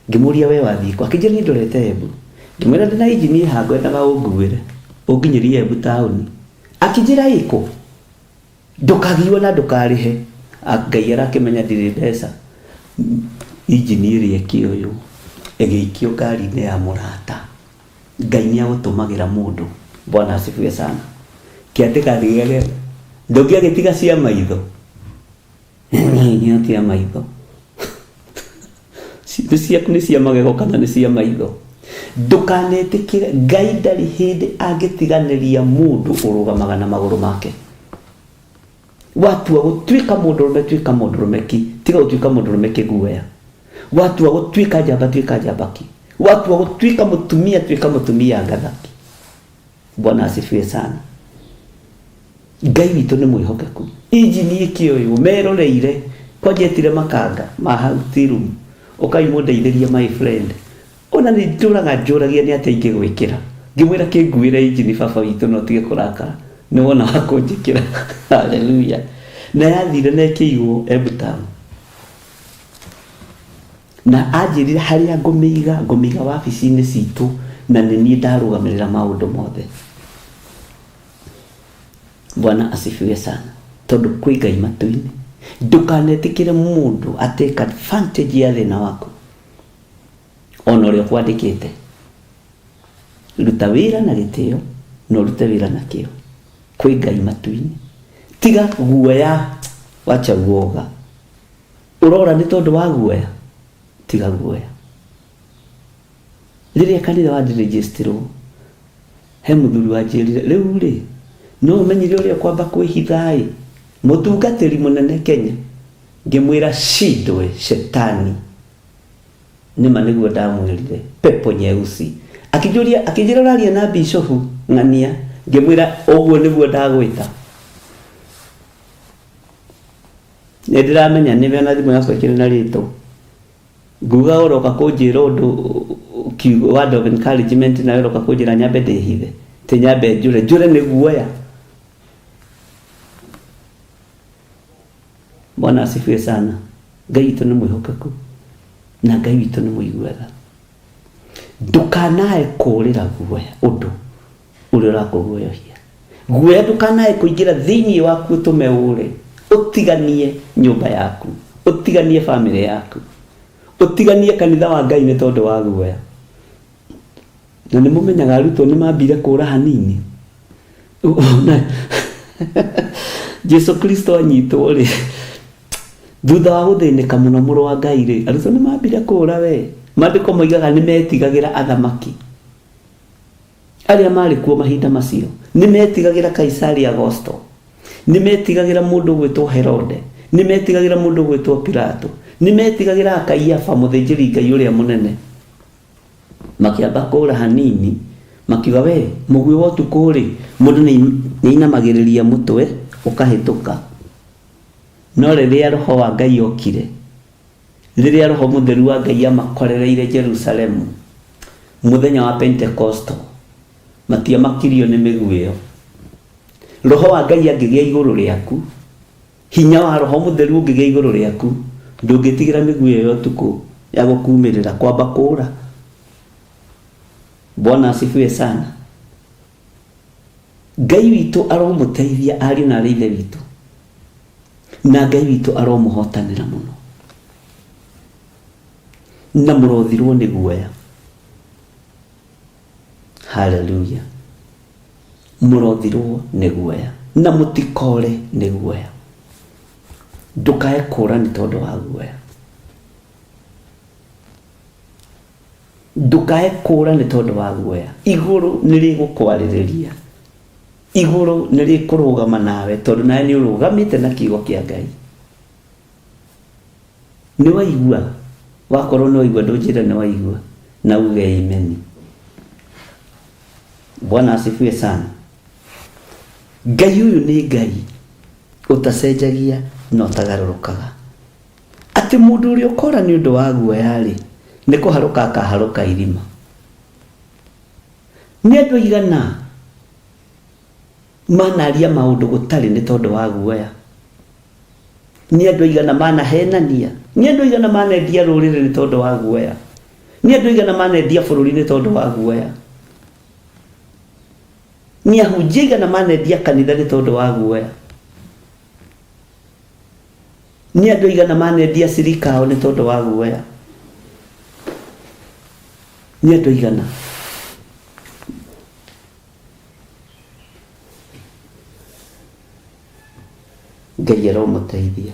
Ngĩmũria we wathiĩ kũ? Akĩnjĩra niĩ ndorete Embu. Ngĩmwĩra ndĩna injini ĩha ngwendaga ũnguĩre ũnginyĩrie Embu taũni. Akĩnjĩra ĩkũ ndũkagiwe na ndũkarĩhe. Ngai arakĩmenya ndirĩ mbeca. Injini ĩrĩa ĩkĩoywo ĩgĩikio ngari-inĩ ya mũrata. Ngai nĩ agũtũmagĩra mũndũ. Bwana asifiwe sana. Kĩatĩka gĩake ndũngĩagĩtiga cia maitho nĩ cia maitho nĩ ciaku nĩ cia magego kana nĩ cia maitho. Ndũkanetĩkĩre, Ngai ndarĩ hĩndĩ angĩtiganĩria mũndũ ũrũgamaga na magũrũ make. Watua gũtuĩka mũndũrũme, tuĩka mũndũrũme ki, tiga gũtuĩka mũndũrũme kĩguoya. Watua gũtuĩka njamba, tuĩka njamba ki. Watua gũtuĩka mũtumia, tuĩka mũtumia ngathaki. Bwana asifiwe sana. Ngai witũ nĩ mwĩhokeku. Injini ĩkĩoywo meroreire kwanja etire makanga ma hau tirumu, ũkai mũndeithĩrie my friend. Ona nĩ ndũraga njũragia nĩ atĩa ingĩgwĩkĩra. Ngĩmwĩra kĩnguĩre injini baba witũ no tige kũrakara, nĩ wona wa kũnjĩkĩra. Haleluya. Na yathire na ĩkĩigwo Embu town. Na anjĩrire harĩa ngũmĩiga, ngũmĩiga wabici-inĩ citũ na nĩ niĩ ndarũgamĩrĩra maũndũ mothe. Bwana asifiwe sana. Tondũ kwĩ Ngai matu-inĩ. Ndũkanetĩkĩre mũndũ a take advantage ya thĩna waku ona ũrĩa ũkwandĩkĩte. Ruta wĩra na gĩtĩo na ũrute wĩra na kĩo. Kwĩ Ngai matu-inĩ. Tiga guoya, wacha uoga. Ũrora nĩ tondũ wa guoya, tiga guoya. Rĩrĩa kanitha wandirĩnjĩstirwo, he mũthuri wanjĩrire, rĩu rĩ, no ũmenyire ũrĩa ũkwamba kwĩhitha ĩ, mũtungatĩri mũnene Kenya. Ngĩmwĩra shindwe shetani. Nĩma nĩguo ndamwĩrire, pepo nyeusi. Akĩnjũria, akĩnjĩra ũraria na bishofu ng'ania. Ngĩmwĩra ũguo nĩguo ndagwĩta. Nĩ ndĩramenya nĩwe na thimũ yakwa ĩkĩrĩ na rĩtwa. Nguga ũroka kũnjĩra ũndũ kiugo word of encouragement nawe ũroka kũnjĩra nyambe ndĩhithe. Ti nyambe njũre, njũre nĩ guoya. Bwana asifiwe sana. Ngai witũ nĩ mwĩhokeku na Ngai witũ nĩ mũigua tha. Ndũkanae kũũrĩra guoya ũndũ ũrĩa ũrakũguoyohia. Guoya ndũkanae kũingĩra thĩinĩ waku ũtũme ũre, ũtiganie nyũmba yaku, ũtiganie bamĩrĩ yaku, ũtiganie kanitha wa Ngai nĩ tondũ wa guoya. Na nĩ mũmenyaga arutwo nĩ mambire kũra hanini. Jesu Kristo anyitwo rĩ, thutha wa gũthĩnĩka mũno mũrũ wa Ngai rĩ, arutwo nĩ mambire kũra we. Maandĩko moigaga nĩ metigagĩra athamaki arĩa marĩ kuo mahinda macio. Nĩ metigagĩra Kaisari Augusto, nĩ metigagĩra mũndũ ũgwĩtwo Herode, nĩ metigagĩra mũndũ ũgwĩtwo Pilato, nĩ metigagĩra Kaiafa mũthĩnjĩri Ngai ũrĩa mũnene. Makĩamba kũra hanini, makiuga we mũguĩ wa ũtukũ rĩ, mũndũ nĩ inamagĩrĩria mũtwe ũkahĩtũka. No rĩrĩa roho wa Ngai okire, rĩrĩa roho mũtheru wa Ngai amakorereire Jerusalemu mũthenya wa Pentekosto, matiamakirio nĩ mĩguĩ ĩyo. Roho wa Ngai angĩgĩa igũrũ rĩaku, hinya wa roho mũtheru ũngĩgĩa igũrũ rĩaku, ndũngĩtigĩra mĩguĩ ĩyo ya ũtukũ ya gũkumĩrĩra kwamba kũra. Bwana asifiwe sana. Ngai witũ aromũteithia ariũ na arĩ ithe witũ, na Ngai witũ aromũhotanĩra mũno, na mũrothirwo nĩ guoya. Haleluya. Mũrothirwo nĩ guoya na mũtikore nĩ guoya. Ndũkae kũra nĩ tondũ wa guoya. Ndũkae kũra nĩ tondũ wa guoya. Igũrũ nĩ rĩgũkwarĩrĩria, igũrũ nĩ rĩkũrũgama nawe, tondũ nawe nĩ ũrũgamĩte na kiugo kĩa Ngai. Nĩ waigua? Wakorwo nĩ waigua, ndũnjĩre nĩ waigua na uge amen. Bwana asifiwe sana. Ngai ũyũ nĩ Ngai ũtacenjagia na ũtagarũrũkaga. Atĩ mũndũ ũrĩa ũkora nĩ ũndũ wa guoya rĩ, nĩ kũharũka akaharũka irima. Nĩ andũ aigana manaria maũndũ gũtarĩ nĩ tondũ wa guoya? Nĩ andũ aigana manahenania? Nĩ andũ aigana manendia rũrĩrĩ nĩ tondũ wa guoya? Nĩ andũ aigana manendia bũrũri nĩ tondũ wa guoya? Nĩ ahunjia aigana manendia kanitha nĩ tondũ wa guoya? Nĩ andũ aigana manendia cirika ao nĩ tondũ wa guoya? Nĩ andũ aigana? Ngai aromũteithia.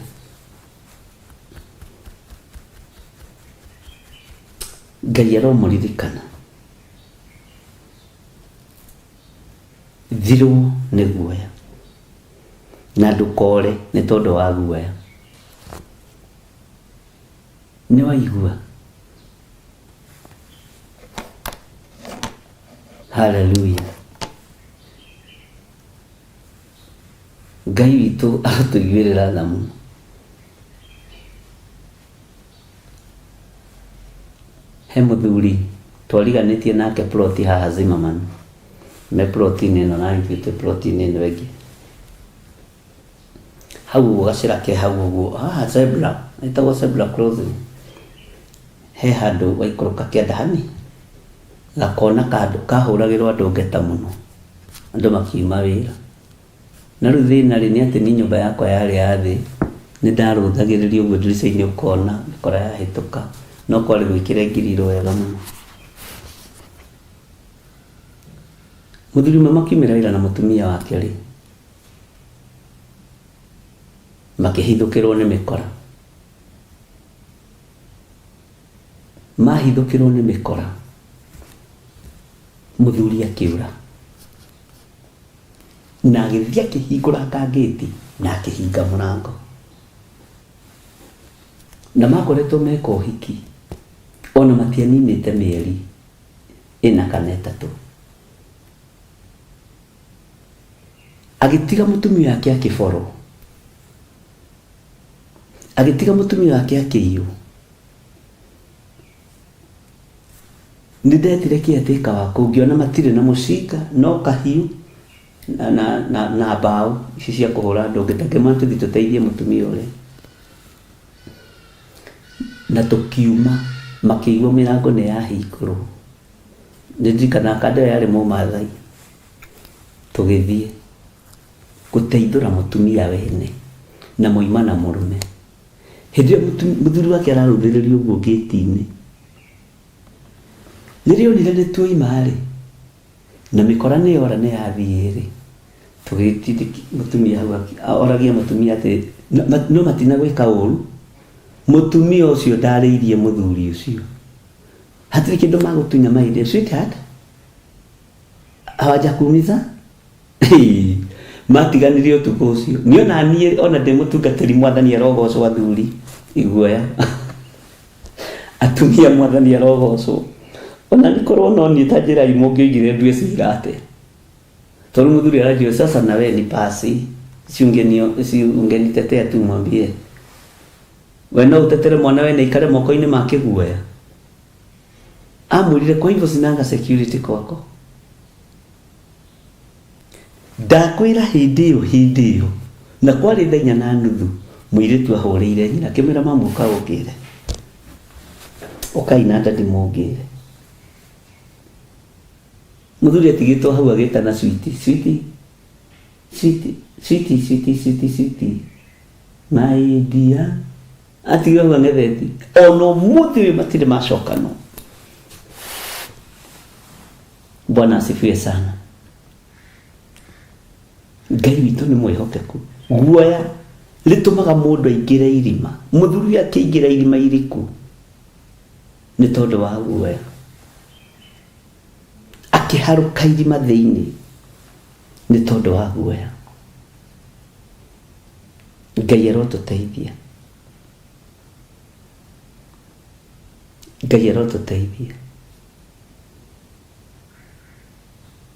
Ngai aromũririkana. Thirwo nĩ guoya na ndũkore nĩ tondũ wa guoya. Nĩ waigua? Haleluya. Ngai witũ arotũiguĩrĩra tha mũno. He mũthuri twariganĩtie nake ploti haha Zimmerman, me ploti-inĩ ĩno na ithuĩ twĩ ploti-inĩ ĩno ĩngĩ. Hau ũguo gacĩra ke hau ũguo, haha zebra, ĩtagwo zebra crossing. He handũ waikũrũka kĩanda hani, gakona kahũragĩrwo andũ ngeta mũno, andũ makiuma wĩra. Na rĩu thĩna rĩ, nĩ atĩ niĩ nyũmba yakwa yarĩ ya thĩ, nĩ ndarũthagĩrĩria ũguo ndirica-inĩ ũkona mĩkora yahĩtũka, no kwarĩ gwĩkĩre ngiriro wega mũno. Mũthuri ũmwe makiumĩra wĩra na mũtumia wake rĩ, makĩhithũkĩrwo nĩ mĩkora. Mahithũkĩrwo nĩ mĩkora, mũthuri akĩũra na agĩthiĩ akĩhingũranga ngĩti na akĩhinga mũrango. Na makoretwo meka ũhiki ona matianinĩte mĩeri ĩna kana ĩtatũ. Agĩtiga mũtumia wake akĩborwo, agĩtiga mũtumia wake akĩiywo. Nĩ ndetire caretaker wa kũu ngĩona matirĩ na mũcinga no kahiũ na mbaũ ici cia kũhũra andũ ngĩta ngĩmwĩra tũthiĩ tũteithie mũtumia ũrĩa. Na tũkiuma makĩigua mĩrango nĩ yahingũrwo. Nĩ ndirikanaga kanda ĩyo yarĩ Mũmathai. Tũgĩthiĩ. Gũteithũra mũtumia wene na moima na mũrũme. Hĩndĩ ĩyo mũthuri wake ararũthĩrĩrio ũguo gĩti-inĩ. Rĩrĩa onire nĩ tuoima-rĩ, na mĩkora nĩ yora nĩ yathiĩ-rĩ, tũgĩtindĩki mũtumia hau oragia mũtumia atĩ no matinagwĩka ũru. Mũtumia ũcio ndarĩirie mũthuri ũcio. Hatirĩ kĩndũ magũtunya my dear sweetheart. Hawajakuumiza? Matiganirie ũtukũ ũcio. Niĩ ona niĩ ona ndĩ mũtungatĩri mwathani arogocwo athuri iguoya. Atumia mwathani arogocwo. Ona nĩ korwo no niĩ ta njĩrai mũngĩoigire ndue cira atĩa. Tondũ mũthuri aranjĩra sasa na we ni pasi. Si ungenitetea tu mwambie. We no ũtetere mwana wene ikare moko-inĩ ma kĩguoya. Amwĩrire kwa hivyo sinanga security kwako. Ndakwĩra hĩndĩ ĩyo hĩndĩ ĩyo na kwarĩ thaa inya na nuthu mũirĩtu ahũrĩire nyina akĩmwĩra mamu ũka ũngĩre. Ũkai na ndadi mũngĩre. Mũthuri atigĩtwo hau agĩtana sweetie, sweetie, sweetie, sweetie, sweetie, sweetie, sweetie, my dear. Atigirwo hau ang'ethete. Ona ũmũthĩ ũyũ matirĩ macokanwo. Bwana asifiwe sana. Ngai witũ nĩ mwĩhokeku. Guoya rĩtũmaga mũndũ aingĩre irima. Mũthuri akĩingĩra irima iriku nĩ tondũ wa guoya. Akĩharũka irima thĩinĩ nĩ tondũ wa guoya. Ngai arotũteithia. Ngai arotũteithia.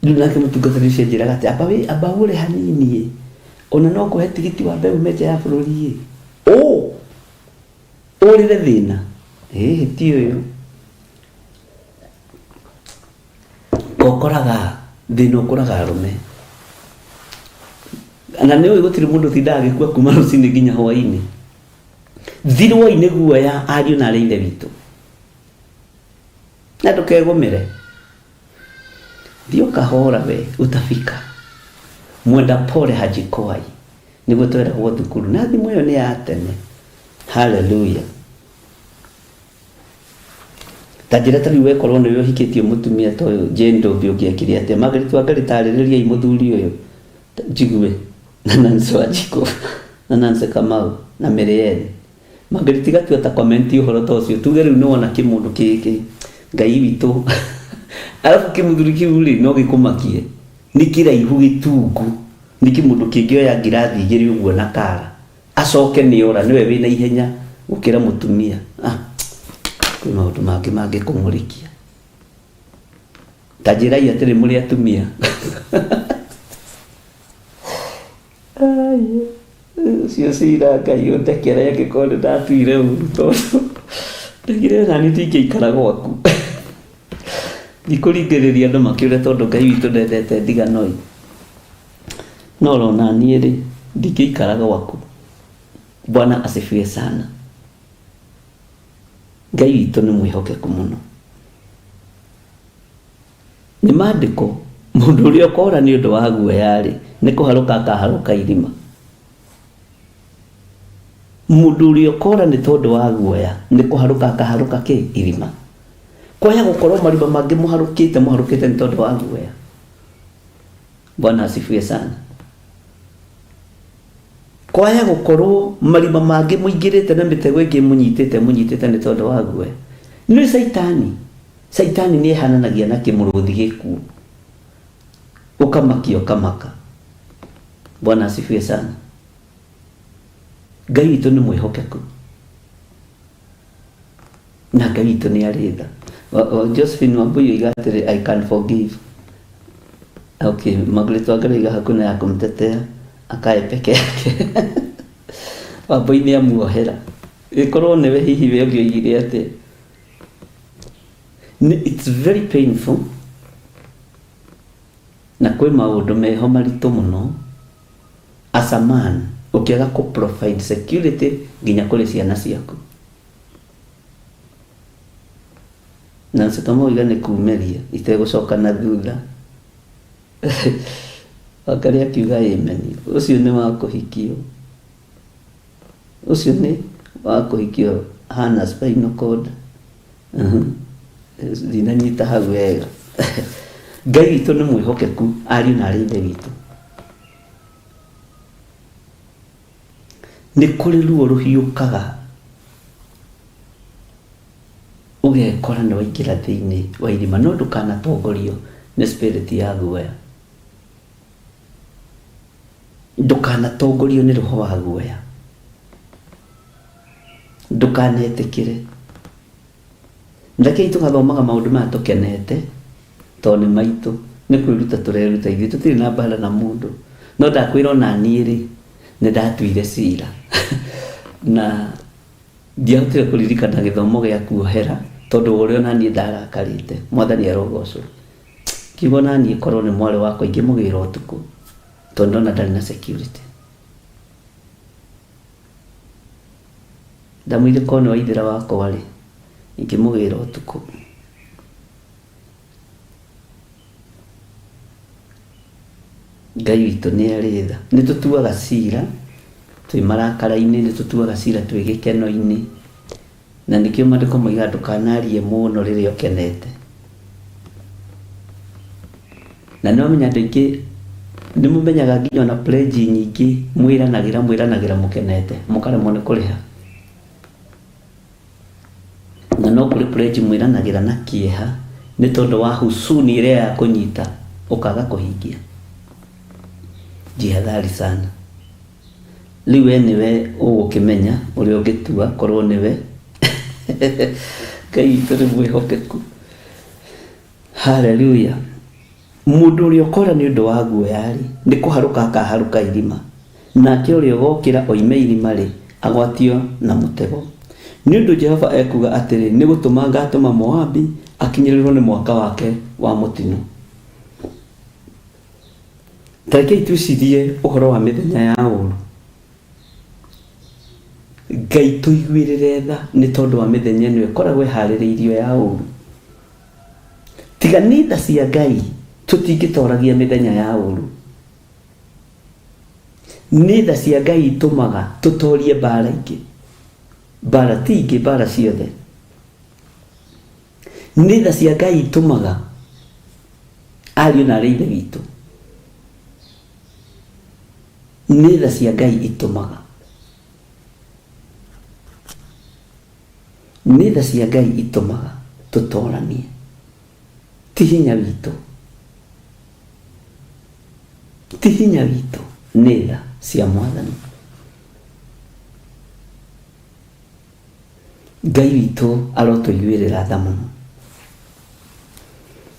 Rĩu nake mũtungatĩri ũcio anjĩraga atĩ amba wĩ amba ũgũre hanini ĩ ona no ngũhe tigiti wa mbeũ menja ya bũrũri ĩ ũ ũrĩre thĩna ĩhĩ ti ũyũ ũkoraga thĩna ũkoraga arũme na nĩ ũĩ gũtirĩ mũndũ ũtindaga agĩkua kuma rũcinĩ nginya hwainĩ thirwoi nĩ guoya ariũ na arĩ ithe witũ na ndũkegũmĩre thiĩ ũkahora we utafika mwenda pole hajikwai nĩguo tweragwo thukuru na thimũ ĩyo nĩ ya tene haleluya ta njĩra ta rĩu wekorwo nĩwe ũhikĩtie mũtumia ta ũyũ Jane Ndũmbi ũngĩekire atĩa Margaret Wangari tarĩrĩriai mũthuri ũyũ njigue na Nancy Wanjikũ na Nancy Kamau na Mary Margaret tiga tu ata comment ũhoro ta ũcio tuge rĩu nĩwona kĩmũndũ kĩkĩ Ngai witũ arabu kĩmũthuri kĩu rĩ no gĩkũmakie nĩ kĩraihu gĩtungu nĩ kĩmũndũ kĩngĩoya ngirathi igĩrĩ ũguo na kara acoke nĩ ora nĩwe wĩna ihenya gũkĩra mũtumia ah, kwĩ maũndũ mangĩ mangĩkũng'ũrĩkia ta njĩrai atĩrĩ mũrĩ atumia ũcio cira Ngai ũndekere angĩkorwo nĩ ndatuire ũru tondũ ndagire nani ndingĩikara gwaku ndikũringĩrĩria andũ makĩũre tondũ Ngai witũ ndendete ndiganoi no rona niĩ rĩ ndingĩikara gwaku Bwana asifiwe sana Ngai witũ nĩ mwĩhokeku mũno nĩ maandĩko mũndũ ũrĩa ũkora nĩ ũndũ wa guoya rĩ nĩ kũharũka akaharũka irima mũndũ ũrĩa ũkora nĩ tondũ wa guoya nĩ kũharũka akaharũka kĩ irima kwaya gũkorwo marima mangĩ mũharũkĩte mũharũkĩte nĩ tondũ wa guoya Bwana asifiwe sana kwaya gũkorwo marima mangĩ mũingĩrĩte na mĩtego ĩngĩ mũnyitĩte mũnyitĩte nĩ tondũ wa guoya nĩ caitani caitani nĩ ehananagia na kĩmũrũthi gĩkuũ ũkamakia ũkamaka Bwana asifiwe sana Ngai witũ nĩ mwĩhokeku na Ngai witũ nĩ arĩ tha Josephine Wambui oiga atĩrĩ I can forgive okay Margaret Wangari oiga hakuna ya kumtetea akae peke yake Wambui nĩ amuohera ĩkorwo nĩwe hihi we ũngĩoigire atĩ it's very painful na kwĩ maũndũ meho maritũ mũno as a man ũkĩaga kũ provide security nginya kũrĩ ciana ciaku Nancy Kamau oiga nĩ kumĩria itegũcoka na thutha. Wangarĩ akiuga amen. Ũcio nĩ wa kũhikio. Ũcio nĩ wa kũhikio hana spinal cord. Ndinanyita hau wega. Ngai witũ nĩ mwĩhokeku ariũ na arĩ ithe witũ. Nĩ kũrĩ ruo rũhiũkaga ũgekora nĩ waingĩra thĩinĩ wa irima no ndũkanatongorio nĩ spirit ya guoya. Ndũkanatongorio nĩ roho wa guoya. Ndũkanetĩkĩre. Rekei tũgathomaga maũndũ maya tũkenete, tondũ nĩ maitũ, nĩ kwĩruta tũreruta ithuĩ, tũtirĩ na mbara na mũndũ. No ndakwĩra ona niĩ rĩ, nĩ ndatuire cira na ndiahotire kũririkana gĩthomo gĩa kuohera tondũ wa ũrĩa ona niĩ ndarakarĩte. Mwathani arogocwo. Ngiuga ona niĩ korwo nĩ mwarĩ wakwa ingĩmũgĩra ũtukũ tondũ ndona ndarĩ na security. Ndamwĩrire korwo nĩ Waithĩra wakwa rĩ, ingĩmũgĩra ũtukũ. Ngai witũ nĩ arĩ tha. Nĩ tũtuaga cira twĩ marakara-inĩ, nĩ tũtuaga cira twĩ gĩkeno-inĩ. Na nĩkĩo maandĩko moigaga ndũkanarie mũno rĩrĩa ũkenete. Na nĩ wamenya andũ aingĩ nĩ mũmenyaga nginya ona pledge nyingĩ mwĩranagĩra mwĩranagĩra mũkenete mũkaremwo nĩ kũrĩha. Na no kũrĩ pledge mwĩranagĩra na kĩeha nĩ tondũ wa husuni ĩrĩa ya kũnyita ũkaga kũhingia. Jihadhari sana. Rĩu we nĩwe ũgũkĩmenya ũrĩa ũngĩtua korwo nĩwe. Ngai witũ nĩ mwĩhokeku. Haleluya. Mũndũ ũrĩa ũkora nĩ ũndũ wa guoya-rĩ, nĩ kũharũka akaharũka irima, nake ũrĩa ũgokĩra oime irima-rĩ, agwatio na mũtego. Nĩ ũndũ Jehova ekuuga atĩrĩ, Nĩ gũtũma ngatũma Moabi akinyĩrĩrũo nĩ mwaka wake wa mũtino. Ta rekei twĩcirie ũhoro wa mĩthenya ya ũũru. Ngai tũiguĩrĩre tha nĩ tondũ wa mĩthenya ĩno ĩkoragwo ĩharĩrĩirio ya ũũru. Tiga nĩ tha cia Ngai tũtingĩtoragia mĩthenya ya ũũru. Nĩ tha cia Ngai itũmaga tũtorie mbara ingĩ. Mbara ti ingĩ, mbara ciothe. Nĩ tha cia Ngai itũmaga ariũ na arĩ ithe witũ. Nĩ tha cia Ngai itũmaga. Nĩ tha cia Ngai itũmaga tũtoranie. Ti hinya witũ. Ti hinya witũ, nĩ tha cia Mwathani. Ngai witũ arotũiguĩrĩra tha mũno.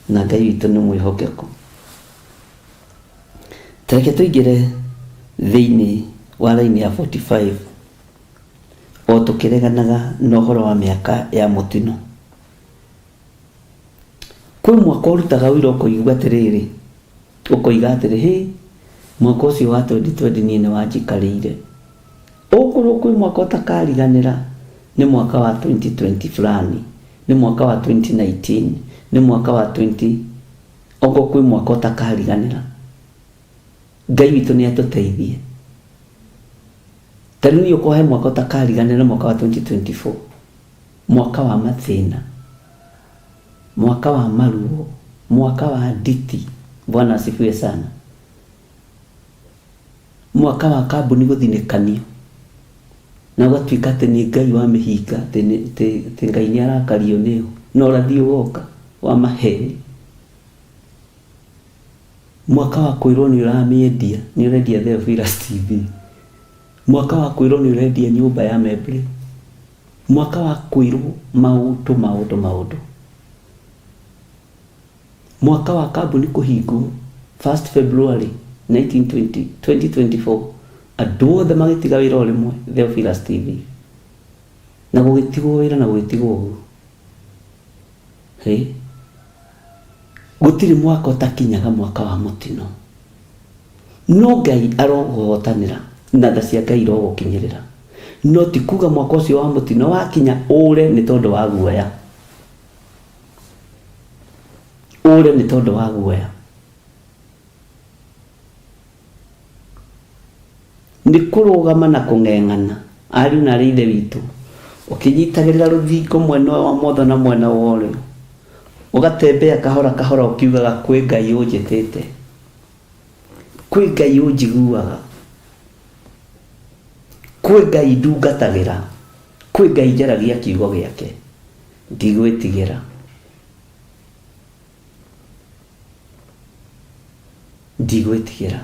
Na Ngai witũ nĩ mwĩhokeku. Ta reke tũingĩre thĩinĩ wa raini ya 45 o tũkĩreganaga na ũhoro wa mĩaka ya mũtino. Kwĩ mwaka ũrutaga ũira ũkoigua atĩrĩrĩ, ũkoiga atĩrĩ, hĩ, mwaka ũcio wa 2020 niĩ nĩ wanjikarĩire. Okorwo kwĩ mwaka ũtakariganĩra nĩ mwaka wa 2020 fulani, nĩ mwaka wa 2019, nĩ mwaka wa 20, okorwo kwĩ mwaka ũtakariganĩra. Ngai witũ nĩ atũteithie. Ta rĩu niĩ okorwo he mwaka ũtakariganĩra nĩ mwaka wa 2024, mwaka wa mathĩna, mwaka wa maruo, mwaka wa nditi. Bwana asifiwe sana. Mwaka wa kambuni gũthinĩkanio na ũgatuĩka atĩ nĩ Ngai wamĩhinga, atĩ Ngai nĩ arakario nĩyo, na ũrathi ũgoka wa maheni. Mwaka wa kwĩrwo nĩ ũramĩendia, nĩ ũrendia Theophilus TV. Mwaka wa kwĩrwo nĩ ũrendia nyũmba ya Membley. Mwaka wa kwĩrwo maũndũ maũndũ maũndũ. Mwaka wa kambuni kũhingwo 1st February 1920, 2024 andũ othe magĩtiga wĩra o rĩmwe Theophilus TV. Na gũgĩtigwo wĩra na gũgĩtigwo ũguo. Hĩ. Gũtirĩ mwaka ũtakinyaga mwaka wa mũtino. No Ngai arogũhotanĩra na tha cia Ngai irogũkinyĩrĩra. No ti kuga mwaka ũcio wa mũtino wakinya ũre nĩ tondũ wa guoya. Ũre nĩ tondũ wa guoya. Nĩ kũrũgama na kũng'eng'ana ariũ na arĩ ithe witũ, ũkĩnyitagĩrĩra rũthingo mwena wa motho na mwena wa ũrĩo, ũgatembea kahora kahora ũkiugaga kwĩ Ngai ũnjĩtĩte, kwĩ Ngai ũnjiguaga, kwĩ Ngai ndungatagĩra, kwĩ Ngai njaragia kiugo gĩake, ndigwĩtigĩra. Ndigwĩtigĩra.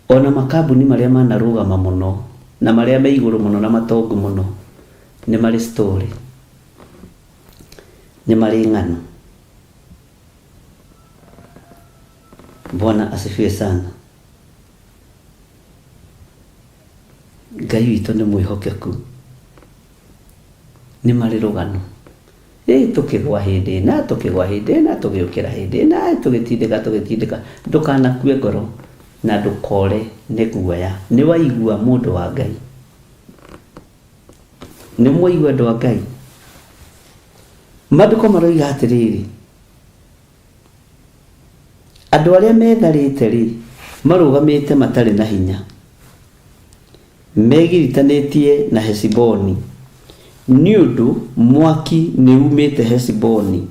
Ona makambuni marĩa manarũgama mũno na marĩa me igũrũ mũno na matongu mũno nĩ marĩ story, nĩ marĩ ng'ano. Bwana asifiwe sana. Ngai witũ nĩ mwĩhokeku, nĩ marĩ rũgano. Ĩ tũkĩgwa hĩndĩ ĩna, tũkĩgwa hĩndĩ ĩna, tũgĩũkĩra hĩndĩ ĩna, tũgĩtindĩka tũgĩtindĩka. Ndũkanakue ngoro na ndũkore nĩ guoya. Nĩ waigua mũndũ wa Ngai? Nĩ mwaigua andũ a Ngai? Maandĩko maroiga atĩrĩrĩ, andũ arĩa metharĩte-rĩ, marũgamĩte matarĩ na hinya, megiritanĩtie na Heshiboni, nĩ ũndũ mwaki nĩuumĩte Heshiboni,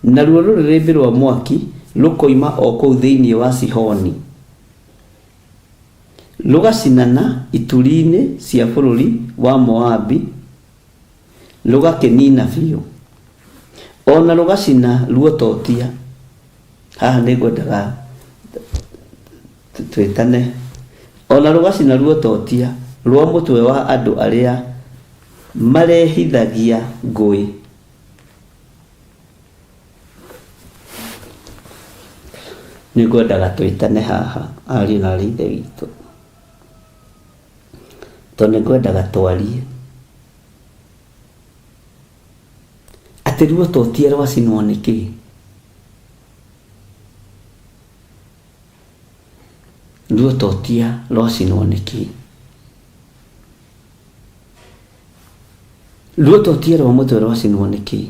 naruo rũrĩrĩmbĩ rwa mwaki rũkoima o kũu thĩinĩ wa Sihoni, rũgacinana ituri-inĩ cia bũrũri wa Moabi, rũgakĩnina biũ, o na rũgacina ruototia. Haha nĩ ngwendaga twĩtane. O na rũgacina ruototia rwa mũtwe wa andũ arĩa marehithagia ngũĩ. Nĩ ngwendaga twĩtane haha ariũ na aarĩ a Ithe witũ, tondũ nĩ ngwendaga twarie. Atĩ ruototia rwacinwo nĩ kĩĩ? Ruototia rwacinwo nĩ kĩĩ? Ruototia rwa mũtwe rwacinwo nĩ kĩĩ?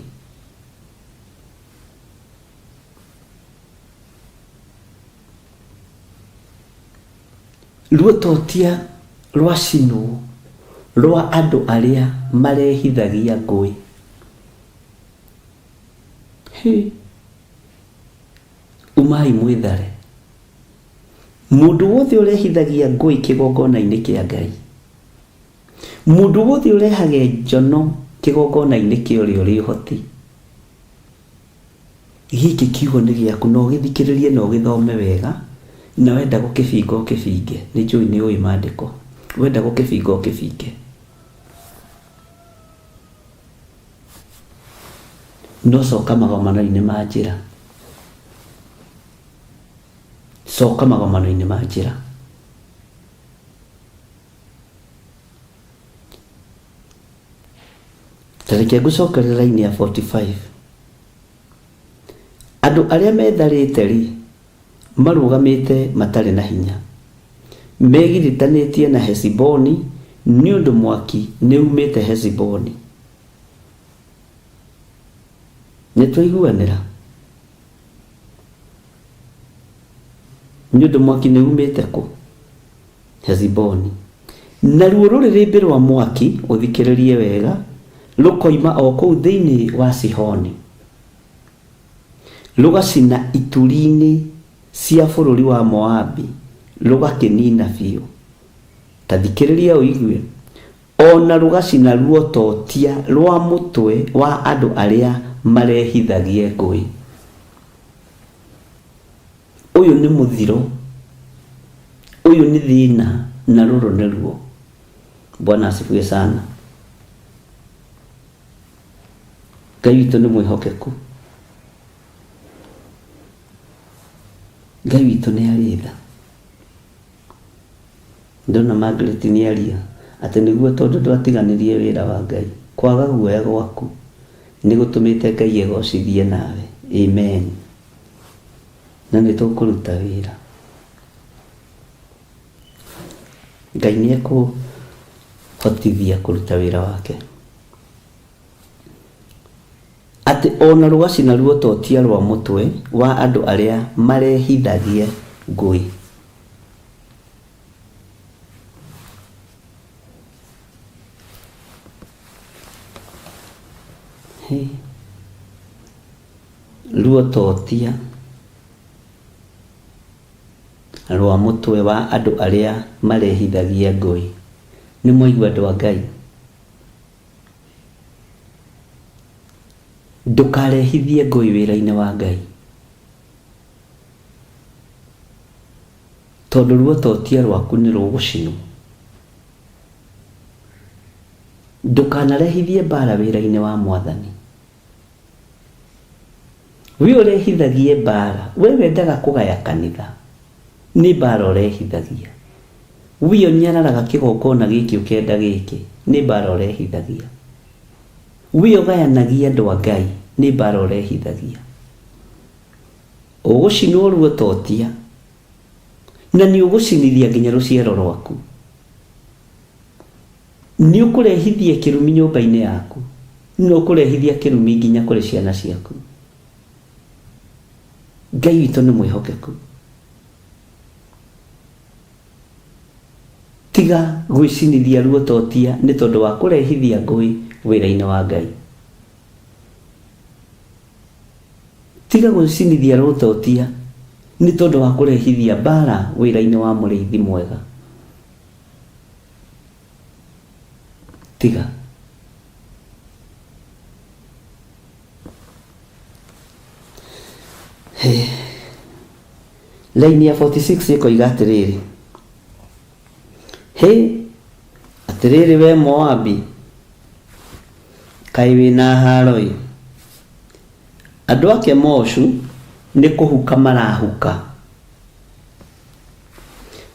Ruototia rwacinwo rwa andũ arĩa marehithagia ngũĩ. Hĩ! Umai mwĩthare. Mũndũ wothe ũrehithagia ngũĩ kĩgongona-inĩ kĩa Ngai, mũndũ wothe ũrehage njono kĩgongona-inĩ kĩa ũrĩa ũrĩ ũhoti, Gĩkĩ kiugo nĩ gĩaku na ũgĩthikĩrĩrie na ũgĩthome wega, na wenda gũkĩbinga ũkĩbinge. Nĩ njũĩ nĩ ũĩ maandĩko. Wenda gũkĩbinga ũkĩbinge. No coka magomano-inĩ ma njĩra. Coka magomano-inĩ ma njĩra. Ta reke ngũcokerere raini ya 45. Andũ arĩa metharĩte-rĩ, marũgamĩte matarĩ na hinya. Megiritanĩtie na Heshiboni, nĩ ũndũ mwaki nĩuumĩte Heshiboni. Nĩtwaiguanĩra? Nĩ ũndũ mwaki nĩuumĩte kũ? Heshiboni. Naruo rũrĩrĩmbĩ rwa mwaki, ũthikĩrĩrie wega, rũkoima o kũu thĩinĩ wa Sihoni, rũgacina ituri-inĩ cia bũrũri wa Moabi, rũgakĩnina biũ. Ta thikĩrĩria ũigue, o na rũgacina ruototia rwa mũtwe wa andũ arĩa marehithagie ngũĩ. Ũyũ nĩ mũthiro, ũyũ nĩ thĩna na rũrũ nĩ ruo. Bwana asifiwe sana. Ngai witũ nĩ mwĩhokeku. Ngai witũ nĩ arĩ tha. Ndona Margaret nĩ aria atĩ nĩguo tondũ ndwatiganĩrie wĩra wa Ngai, kwaga guoya gwaku nĩ gũtũmĩte Ngai egocithie nawe. Amen. Na nĩ tũkũruta wĩra. Ngai nĩ ekũhotithia kũruta wĩra wake. Atĩ o na rũgacina ruototia rwa mũtwe wa andũ arĩa marehithagia Ngũĩ. Hĩ. Ruototia rwa mũtwe wa andũ arĩa marehithagia ngũĩ. Nĩ mwaigua andũ a Ngai? Ndũkarehithie ngũĩ wĩra-inĩ wa Ngai. Tondũ ruototia rwaku nĩ rũgũcinwo. Ndũkanarehithie mbara wĩra-inĩ wa Mwathani. We ũrehithagie mbara, we wendaga kũgaya kanitha, nĩ mbara ũrehithagia. We ũnyararaga kĩgongona gĩkĩ ũkenda gĩkĩ, nĩ mbara ũrehithagia. We ũgayanagia andũ a Ngai, nĩ mbara ũrehithagia. Ũgũcinwo ruototia, na nĩ ũgũcinithia nginya rũciaro rwaku. Nĩ ũkũrehithia kĩrumi nyũmba-inĩ yaku, na ũkũrehithia kĩrumi nginya kũrĩ ciana ciaku. Ngai witũ nĩ mwĩhokeku. Tiga gwĩcinithia ruototia nĩ tondũ wa kũrehithia ngũĩ wĩra-inĩ wa Ngai. Tiga gwĩcinithia ruototia nĩ tondũ wa kũrehithia mbara wĩra-inĩ wa mũrĩithi mwega. Tiga. Hĩ. Laini ya 46 ĩkoiga atĩrĩrĩ, Hĩ, atĩrĩrĩ we Moabi, kaĩ wĩ na haaro-ĩ! Andũ a Kemoshu nĩ kũhuka marahuka,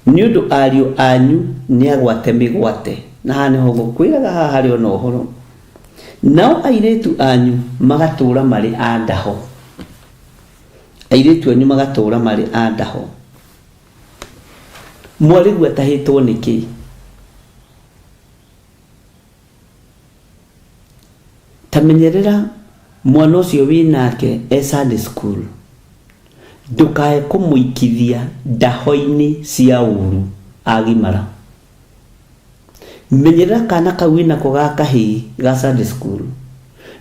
Nĩ ũndũ ariũ anyu nĩ agwate mĩgwate. Na haha nĩho ngũkwĩraga haha harĩ ona ũhoro. Nao airĩtu anyu magatũũra marĩ a ndaho. Airĩtu anyu magatũũra marĩ a ndaho. Mwarĩguo atahĩtwo nĩkĩ? Ta menyerera mwana ũcio wĩ nake e Sunday school. Ndũkae kũmũikithia ndaho-inĩ cia ũru agimara. Menyerera kana kau wĩ nako ga kahĩĩ ga Sunday school.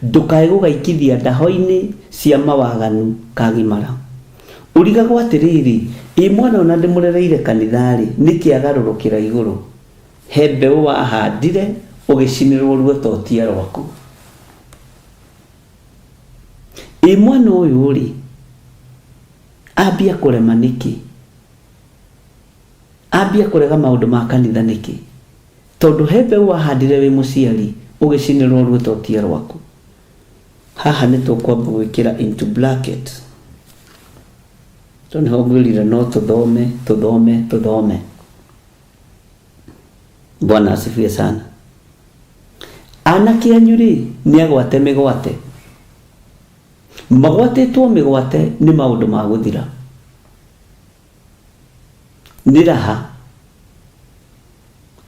Ndũkae gũgaikithia ndaho-inĩ cia mawaganu kagimara. Ũrigagwo atĩrĩrĩ, ĩ mwana ũyũ na ndĩmũrereire kanitha-rĩ, nĩkĩ agarũrũkĩra igũrũ? He mbeũ wahandire ũgĩcinĩrwo ruototia rwaku. Ĩ mwana ũyũ-rĩ, ambia kũrema nĩkĩ? Ambia kũrega maũndũ ma kanitha nĩkĩ? Tondũ he mbeũ wahandire wĩ mũciari ũgĩcinĩrwo ruototia rwaku. Haha nĩ tũkwamba gwĩkĩra into bracket. Tondũ nĩho ngwĩrire no tũthome, tũthome, tũthome. Bwana asifiwe sana. Anake anyu-rĩ, nĩ agwate mĩgwate. Magwatĩtwo mĩgwate nĩ maũndũ ma gũthira. Nĩ raha.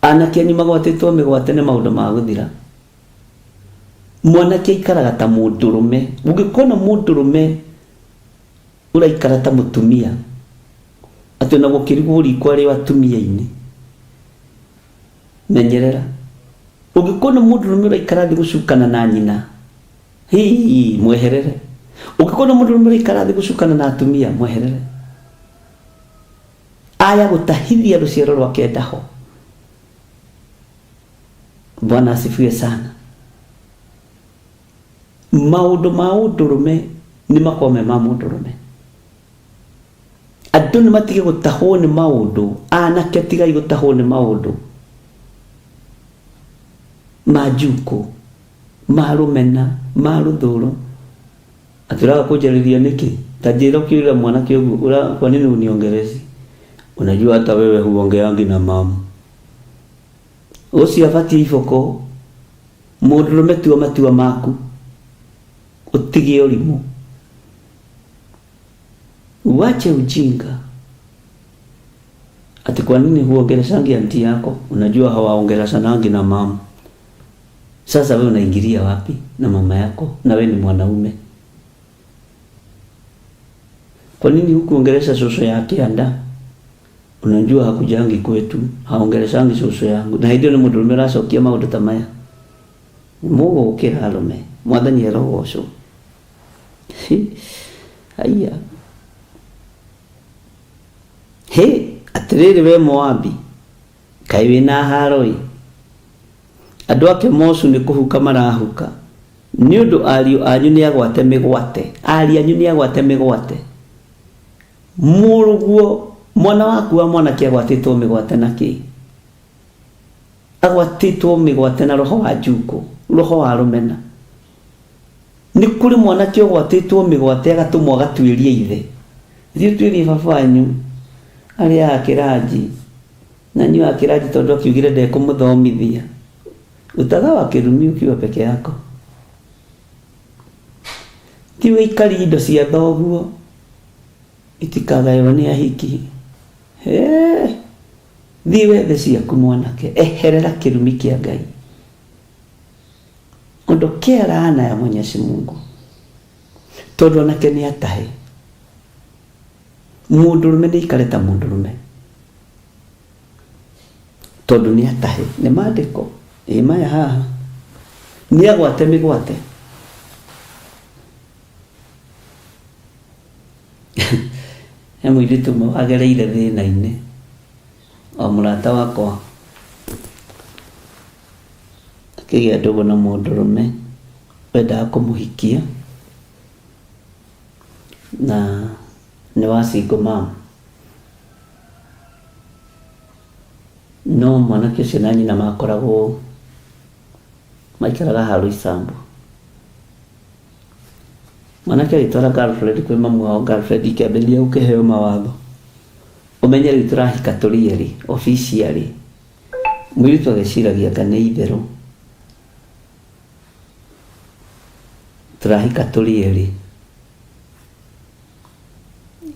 Anake anyu magwatĩtwo mĩgwate nĩ maũndũ ma gũthira. Mwanake aikaraga ta mũndũrũme. Ũngĩkona mũndũrũme ũraikara ta mũtumia, atĩ ona gũkĩrugwo riko arĩ o atumia-inĩ, menyerera. Ũngĩkona mũndũrũme ũraikara thĩ gũcukana na nyina, hii, mweherere. Ũngĩkona mũndũrũme ũraikara thĩ gũcukana na atumia, mweherere. Aya gũtahithia rũciaro rwake ndaho. Bwana asifiwe sana. Maũndũ ma ũndũrũme nĩ makorwo me ma mũndũrũme. Andũ nĩ matige gũtahwo nĩ maũndũ, anake tigai gũtahwo nĩ maũndũ ma njukũ, ma rũmena, ma rũthũro. Atĩ ũraga kũnjarĩria nĩkĩ? Ta njĩra ũkĩũrĩra mwanake ũguo, ũra kwa nini uniongelezi? Unajua hata wewe huongeangi na mamu. Ũcio abatiĩ iboko. Mũndũrũme tua matua maku. Ũtige ũrimũ. Uache ujinga. Ati kwa nini huongeleshangi anti yako? Unajua hawaongeleshanangi na mama. Sasa wewe unaingilia wapi na mama yako na wewe ni mwanaume? Kwa nini hukuongelesha shosho ya kĩanda? Unajua hakujangi kwetu, haongeleshangi cũcũ yangu. Na hĩndĩ ĩyo nĩ mũndũrũme ũracokia maũndũ ta maya. Mũgũkĩra arũme, mwathani arogocwo. Haiya. Hĩ, atĩrĩrĩ we Moabi, kaĩ wĩna haro-ĩ! Andũ a Kemoshu nĩ kũhuka marahuka, nĩ ũndũ ariũ anyu nĩ agwate mĩgwate. Ariũ anyu nĩ agwate mĩgwate. Mũrũguo, mwana waku wa mwanake agwatĩtwo mĩgwate na kĩ? Agwatĩtwo mĩgwate na roho wa njukũ, roho wa rũmena. Nĩ kũrĩ mwanake ũgwatĩtwo mĩgwate agatũmwo agatuĩrie ithe. Thiĩ ũtuĩrie baba wanyu arĩaga kĩranji, na anyuaga kĩranji tondũ akiugire ndekũmũthomithia. Utagawa kĩrumi ukiwa peke yako. Ti ũikarie indo cia thoguo itikagaywo nĩ ahiki. Hee, thiĩ wethe ciaku mwanake, eherera kĩrumi kĩa Ngai. Ondokea laana ya Mwenyezi Mungu. Tondũ onake nĩ atahe. Mũndũrũme nĩ aikare ta mũndũrũme. Tondũ nĩ atahe. Nĩ maandĩko. Ĩ maya haha. Nĩ agwate mĩgwate. He mũirĩtu ũmwe wagereire thĩna-inĩ. O mũrata wakwa akĩgĩa ndũgũ na mũndũrũme wendaga kũmũhikia na nĩ wa single mom. No mwanake ũcio na nyina makoragwo maikaraga Roysambu. Mwanake agĩtwara girlfriend kwĩ mamu wao, girlfriend ikĩambĩrĩria gũkĩheo mawatho. Ũmenye rĩu tũrahika tũrĩ erĩ officially. Mũirĩtu agĩciragia anga nĩ itherũ. Tũrahika tũrĩ erĩ.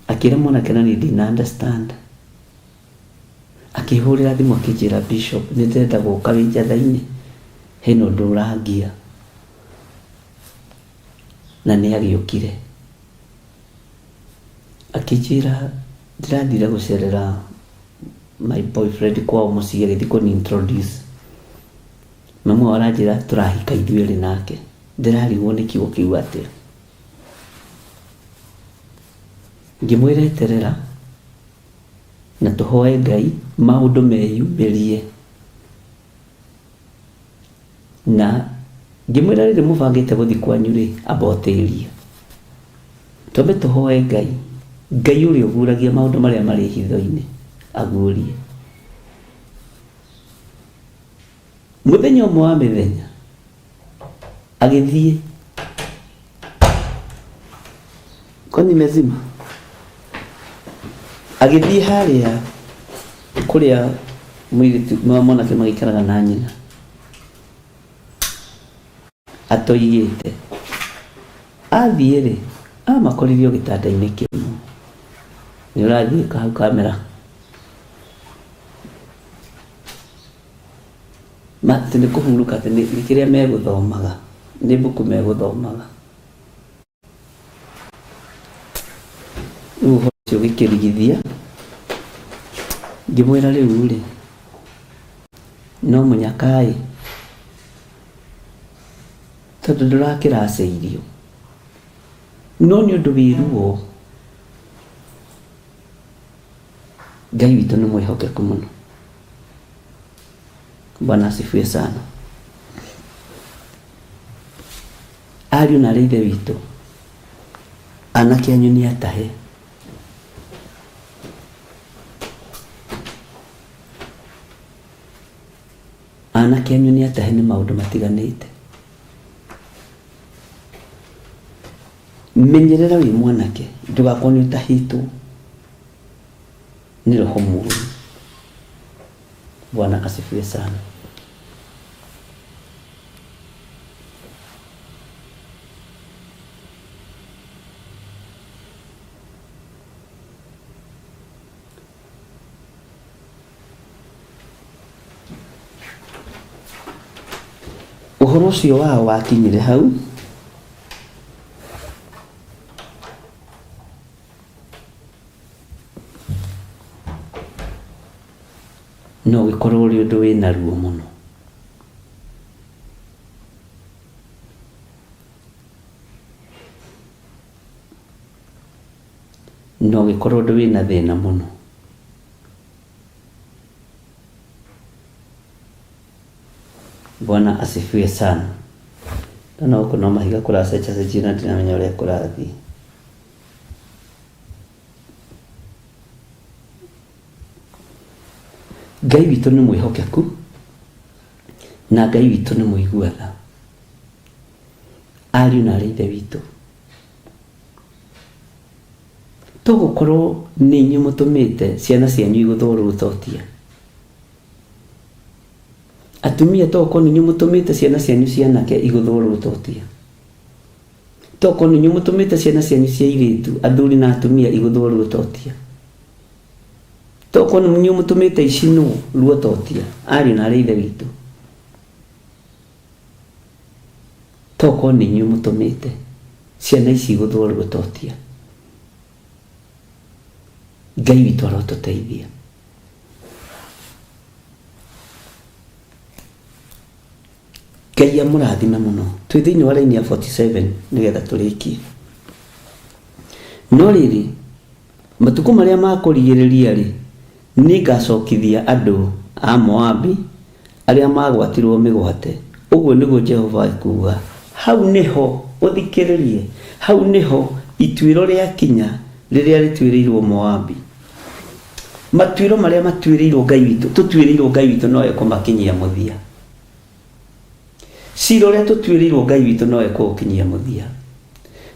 Akĩra mwanake na niĩ ndina understand. Akĩhũrĩra thimũ akĩnjĩra Bishop nĩ ndĩrenda gũka wĩ njatha-inĩ hena ũndũ ũrangia. Na nĩ agĩũkire. Akĩnjĩra ndĩrathire gũcerera my boyfriend kwao mũciĩ agĩthiĩ kũni introduce. Mamu wao aranjĩra tũrahika ithuĩ erĩ nake. Ndĩrarigwo nĩ kiugo kĩu atĩa. Ngĩmwĩra eterera na tũhoe Ngai maũndũ meyumĩrie. Na ngĩmwĩra rĩrĩ mũbangĩte gũthiĩ kwanyu rĩ, amba ũtĩrie. Twambe tũhoe Ngai, Ngai ũrĩa ũguũragia maũndũ marĩa marĩ hitho-inĩ aguũrie. Mũthenya ũmwe wa mĩthenya agĩthiĩ kwani mezima agĩthiĩ harĩa kũrĩa mũirĩtu mwanake magĩikaraga na nyina atoigĩte. Athiĩ rĩ, amakoririe o gĩtanda-inĩ kĩmwe. Nĩ ũrathiĩ hau kamera. Atĩ nĩ kũhurũka atĩ nĩ kĩrĩa megũthomaga, nĩ mbuku megũthomaga. Rĩu ũhoro ũcio ũgĩkĩrigithia, ngĩmwĩra rĩu rĩ, no mũnyaka ĩ, tondũ ndũrakĩracĩirio. No nĩ ũndũ wĩ ruo, Ngai witũ nĩ mwĩhokeku mũno. Bwana asifiwe sana. Ariũ na arĩ ithe witũ, anake anyu nĩ atahe. Anake anyu nĩ atahe nĩ maũndũ matiganĩte. Menyerera wĩ mwanake ndũgakorwo nĩ ũtahĩtwo nĩ roho mũũru. Bwana asifiwe sana. Ũhoro ũcio wao wakinyire hau No ũgĩkorwo ũrĩ ũndũ wĩna ruo mũno. No ũgĩkorwo ũndũ wĩna thĩna mũno. Bwana asifiwe sana. Ndona gũkũ no mahiga kũracenjacenjio na ndiramenya ũrĩa kũrathiĩ. Ngai witũ nĩ mwĩhokeku na Ngai witũ nĩ mũigua tha. Ariũ na arĩ ithe witũ, tũgũkorwo nĩ inyuĩ mũtũmĩte ciana cianyu igũthwo rũthotia. Atumia tũgũkorwo nĩ inyuĩ mũtũmĩte ciana cianyu cia anake igũthwo rũthotia. Tũgũkorwo nĩ inyuĩ mũtũmĩte ciana cianyu cia airĩtu, athuri na atumia igũthwo rũthotia. Tũgũkorwo nĩ inyuĩ mũtũmĩte icinwo ruototia, ariũ na arĩ ithe witũ. Tũgũkorwo nĩ inyuĩ mũtũmĩte ciana ici igũthwo ruototia. Ngai witũ arotũteithia. Ngai amũrathime mũno. Twĩ thĩinĩ wa raini ya 47 nĩgetha tũrĩkie. No rĩrĩ, matukũ marĩa ma kũrigĩrĩria-rĩ, nĩngacokithia andũ a Moabi arĩa maagwatirwo mĩgwate, ũguo nĩguo Jehova ekuuga. Hau nĩho, ũthikĩrĩrie, hau nĩho ituĩro rĩakinya rĩrĩa rĩtuĩrĩirwo Moabi. Matuĩro marĩa matuĩrĩirwo Ngai witũ, tũtuĩrĩirwo Ngai witũ no ekũmakinyia mũthia. Cira ũrĩa tũtuĩrĩirwo Ngai witũ no ekũũkinyia mũthia.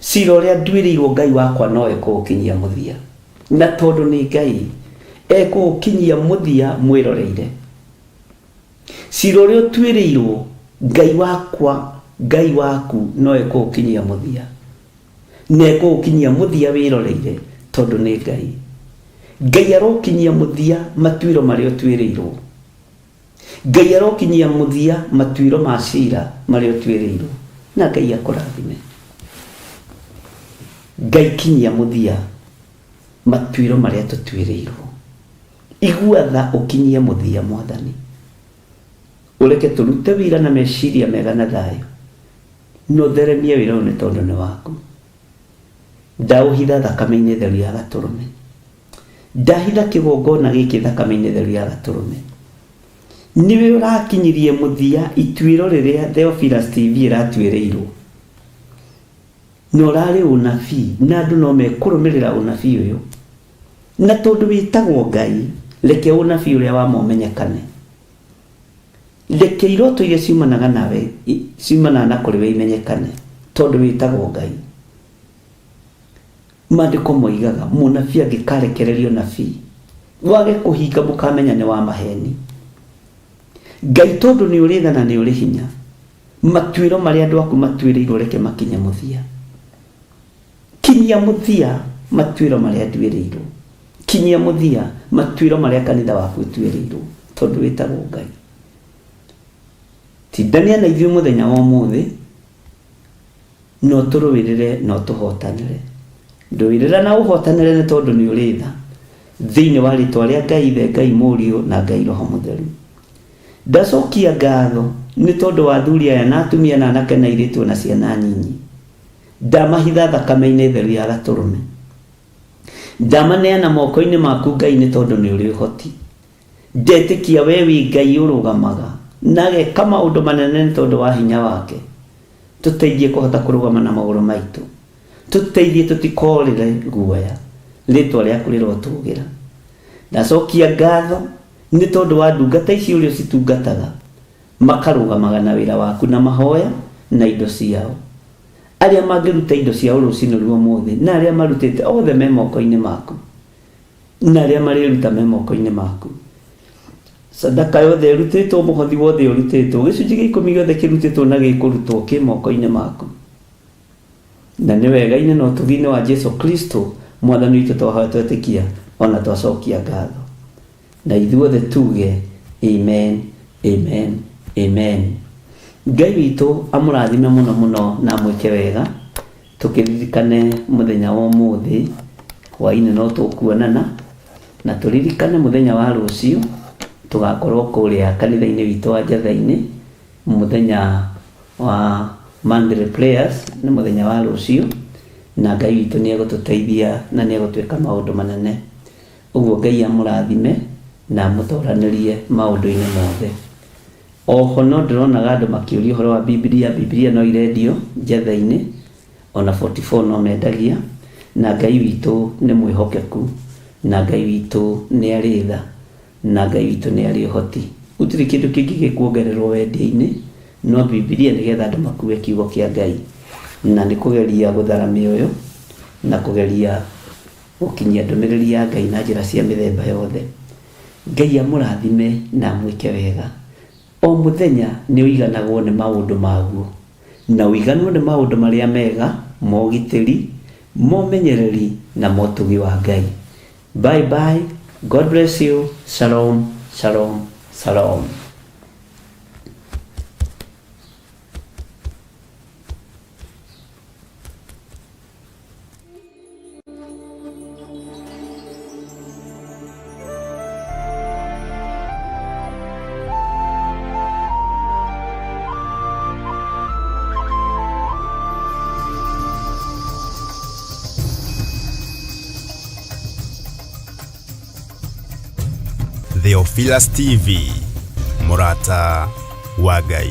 Cira ũrĩa nduĩrĩirwo Ngai wakwa no ekũũkinyia mũthia. Na tondũ nĩ Ngai, ekũũkinyia mũthia mwĩroreire. Cira ũrĩa ũtuĩrĩirwo Ngai wakwa, Ngai waku no ekũũkinyia mũthia. Na ekũũkinyia mũthia wĩroreire tondũ nĩ Ngai. Ngai arokinyia mũthia matuĩro marĩa ũtuĩrĩirwo. Ngai arokinyia mũthia matuĩro ma cira marĩa ũtuĩrĩirwo. Na Ngai akũrathime. Ngai kinyia mũthia matuĩro marĩa tũtuĩrĩirwo. Igua tha ũkinyie mũthia Mwathani. Ũreke tũrute wĩra na meciria mega na thayũ. Na ũtheremie wĩra ũyũ nĩ tondũ nĩ waku. Ndaũhitha thakame-inĩ theru ya gatũrũme. Ndahitha kĩgongona gĩkĩ thakame-inĩ theru ya gatũrũme. Nĩwe ũrakinyirie mũthia ituĩro rĩrĩa Theophilus TV ĩratuĩrĩirwo. Na ũrarĩ ũnabii na andũ no mekũrũmĩrĩra ũnabii ũyũ. Na tondũ wĩtagwo Ngai, reke ũnabii ũrĩa wa ma ũmenyekane. Reke iroto iria ciumanaga nawe, ciumanaga na kũrĩ we imenyekane, tondũ wĩtagwo Ngai. Maandĩko moigaga, mũnabii angĩkarekereria ũnabii, wage kũhinga mũkamenya nĩ wa maheni. Ngai tondũ nĩ ũrĩ tha na nĩ ũrĩ hinya, matuĩro marĩa andũ aku matuĩrĩirwo reke makinye mũthia. Kinyia mũthia matuĩro marĩa nduĩrĩirwo. Kinyia mũthia matuĩro marĩa kanitha waku ũtuĩrĩirwo, tondũ wĩtagwo Ngai. Tindania na ithuĩ mũthenya wa ũmũthĩ, na ũtũrũĩrĩre na ũtũhotanĩre. Ndũĩrĩra na ũhotanĩre nĩ tondũ nĩ ũrĩ tha. Thĩinĩ wa rĩtwa rĩa Ngai Ithe, Ngai Mũriũ na Ngai Roho Mũtheru. Ndacokia ngatho nĩ tondũ wa athuri aya na atumia na anake na airĩtu ona ciana nyinyi. Ndamahitha thakame-inĩ theru ya gatũrũme. Ndamaneana moko-inĩ maku Ngai nĩ tondũ nĩ ũrĩ ũhoti. Ndetĩkia we wĩ Ngai ũrũgamaga na ageka maũndũ manene nĩ tondũ wa hinya wake. Tũteithie kũhota kũrũgama na magũrũ maitũ. Tũteithie tũtikorĩre guoya. Rĩtwa rĩaku rĩrotũgĩra. Ndacokia ngatho nĩ tondũ wa ndungata ici ũrĩa ũcitungataga. Makarũgamaga na wĩra waku na mahoya na indo ciao. Arĩa mangĩruta indo ciao rũcinĩ rwa ũmũthĩ na arĩa marutĩte othe me moko-inĩ maku. Na arĩa marĩruta me moko-inĩ maku. Sadaka yothe ĩrutĩtwo, mũhothi wothe ũrutĩtwo, gĩcunjĩ gĩa ikũmi gĩothe kĩrutĩtwo na gĩkũrutwo kĩ moko-inĩ maku. Na nĩ wega-inĩ na ũtugi-inĩ wa Jesu Kristo Mwathani witũ twahoya twetĩkia ona twacokia ngatho. Na ithuothe tuge amen, amen, amen. Ngai witũ amũrathime mũno mũno na amwĩke wega. Tũkĩririkane mũthenya wa ũmũthĩ hwainĩ no tũkuonana, na tũririkane mũthenya wa rũciũ. Tũgakorwo kũrĩa kanitha-inĩ witũ wa Njatha-inĩ mũthenya wa monthly prayers, nĩ mũthenya wa rũciũ, na Ngai witũ nĩ egũtũteithia na nĩ egũtwĩka maũndũ manene. Ũguo Ngai amũrathime na amũtoranĩrie maũndũ-inĩ mothe. Oho no ndĩronaga andũ makĩũria ũhoro wa Bibilia. Bibilia no irendio Njatha-inĩ, ona 44 no mendagia, na Ngai witũ nĩ mwĩhokeku, na Ngai witũ nĩ arĩ tha, na Ngai witũ nĩ arĩ ũhoti. Gũtirĩ kĩndũ kĩngĩ gĩkuongererwo wendia-inĩ no Bibilia, nĩgetha andũ makue kiugo kĩa Ngai, na nĩ kũgeria gũthara mĩoyo na kũgeria gũkinyia ndũmĩrĩri ya Ngai na njĩra cia mĩthemba yothe. Ngai amũrathime na amwĩke wega. O mũthenya nĩ ũiganagwo nĩ maũndũ maguo, na ũiganwo nĩ maũndũ marĩa mega, ma ũgitĩri, ma ũmenyereri na ma ũtugi wa Ngai. Bye bye, God bless you, shalom, shalom, shalom. Theophilus TV, mũrata wa Ngai.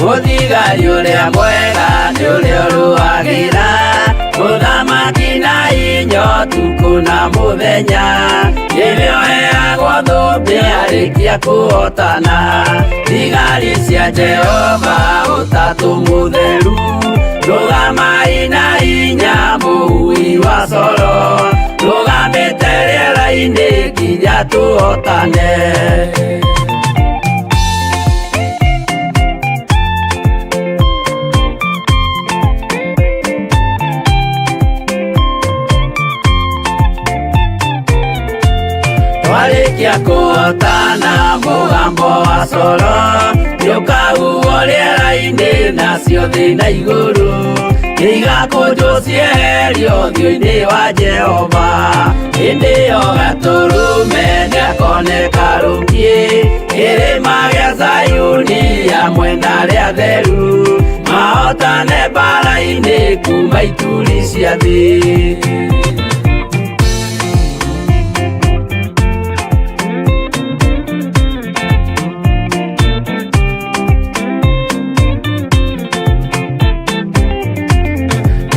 Mũthigari ũrĩa mwega nĩ ũrĩa ũrũagĩra mũthamaki na inya ũtukũ na mũthenya nĩwe ũheagwo thũmbĩ arĩkia kũhotana thigari cia Jehova ũtatũ mũtheru rũgamai na inya mũhui wa coro rũgamĩte rĩera-inĩ nginya tũhotane. Twarĩkia kũhotana mũgambo wa coro nĩũkahuhwo rĩera-inĩ nacio thĩ na igũrũ nĩigakũnjwo cieherio ũthiũ-inĩ wa Jehova hĩndĩ ĩyo gatũrũme nĩakoneka rũkiĩ kĩrĩma gĩa Zayuni hamwe na arĩa atheru mahotane mbara-inĩ kuma ituri cia thĩ.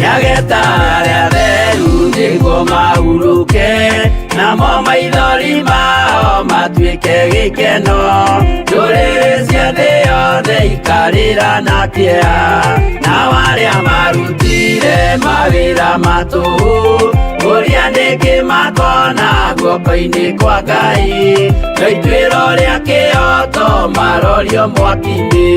Nĩageta arĩa atheru nĩguo mahurũke namo maithori mao matuĩke gĩkeno ndũrĩrĩ cia thĩ yothe ikarĩra na kĩeha nao arĩa marutire mawĩra ma tũhũ ũrĩa nĩkĩ makona guoko-inĩ kwa Ngai no ituĩro rĩa kĩhooto marorio mwaki-inĩ.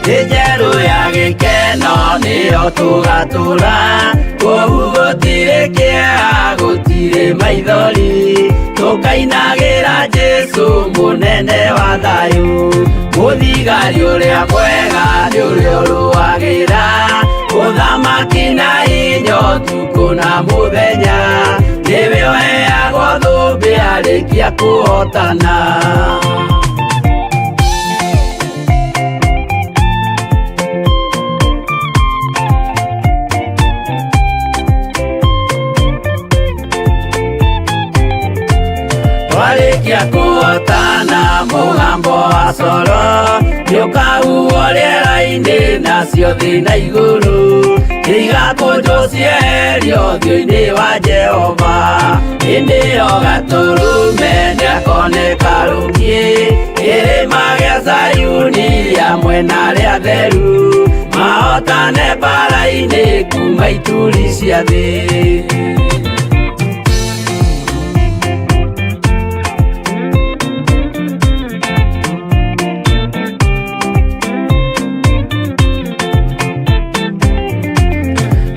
Thĩ njerũ ya gĩkeno nĩyo tũgatũra kũu gũtirĩ kĩeha gũtirĩ maithori tũkainagĩra Jesũ mũnene wa thayũ mũthigari ũrĩa mwega nĩ ũrĩa ũrũagĩra mũthamaki na inya ũtukũ na mũthenya nĩwe ũheagwo thũmbĩ arĩkia kũhotana. Twarĩkia kũhotana mũgambo wa coro nĩũkahuhwo rĩera-inĩ nacio thĩ na igũrũ nĩigakũnjwo cieherio ũthiũ-inĩ wa Jehova hĩndĩ ĩyo gatũrũme nĩakoneka rũkiĩ kĩrĩma gĩa Zayuni hamwe na arĩa atheru mahotane mbara-inĩ kuma ituri cia thĩ.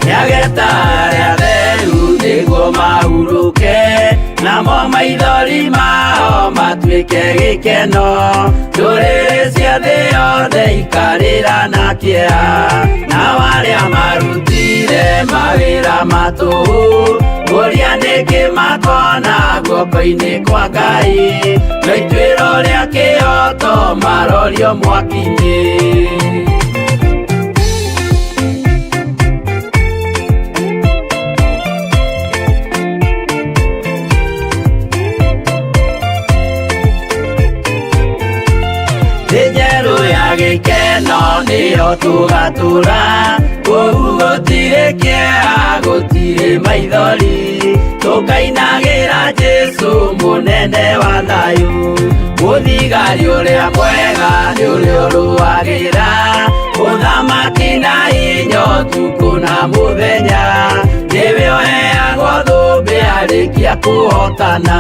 Nĩageta arĩa atheru nĩguo mahurũke namo maithori mao matuĩke gĩkeno ndũrĩrĩ cia thĩ yothe ikarĩra na kĩeha nao arĩa marutire mawĩra ma tũhũ ũrĩa nĩkĩ makona guoko-inĩ kwa Ngai no ituĩro rĩa kĩhooto marorio mwaki-inĩ. Thĩ njerũ ya gĩkeno nĩyo tũgatũra kũu gũtirĩ kĩeha gũtirĩ maithori tũkainagĩra Jesũ mũnene wa thayũ mũthigari ũrĩa mwega nĩ ũrĩa ũrũagĩra mũthamaki na inya ũtukũ na mũthenya nĩwe ũheagwo thũmbĩ arĩkia kũhotana.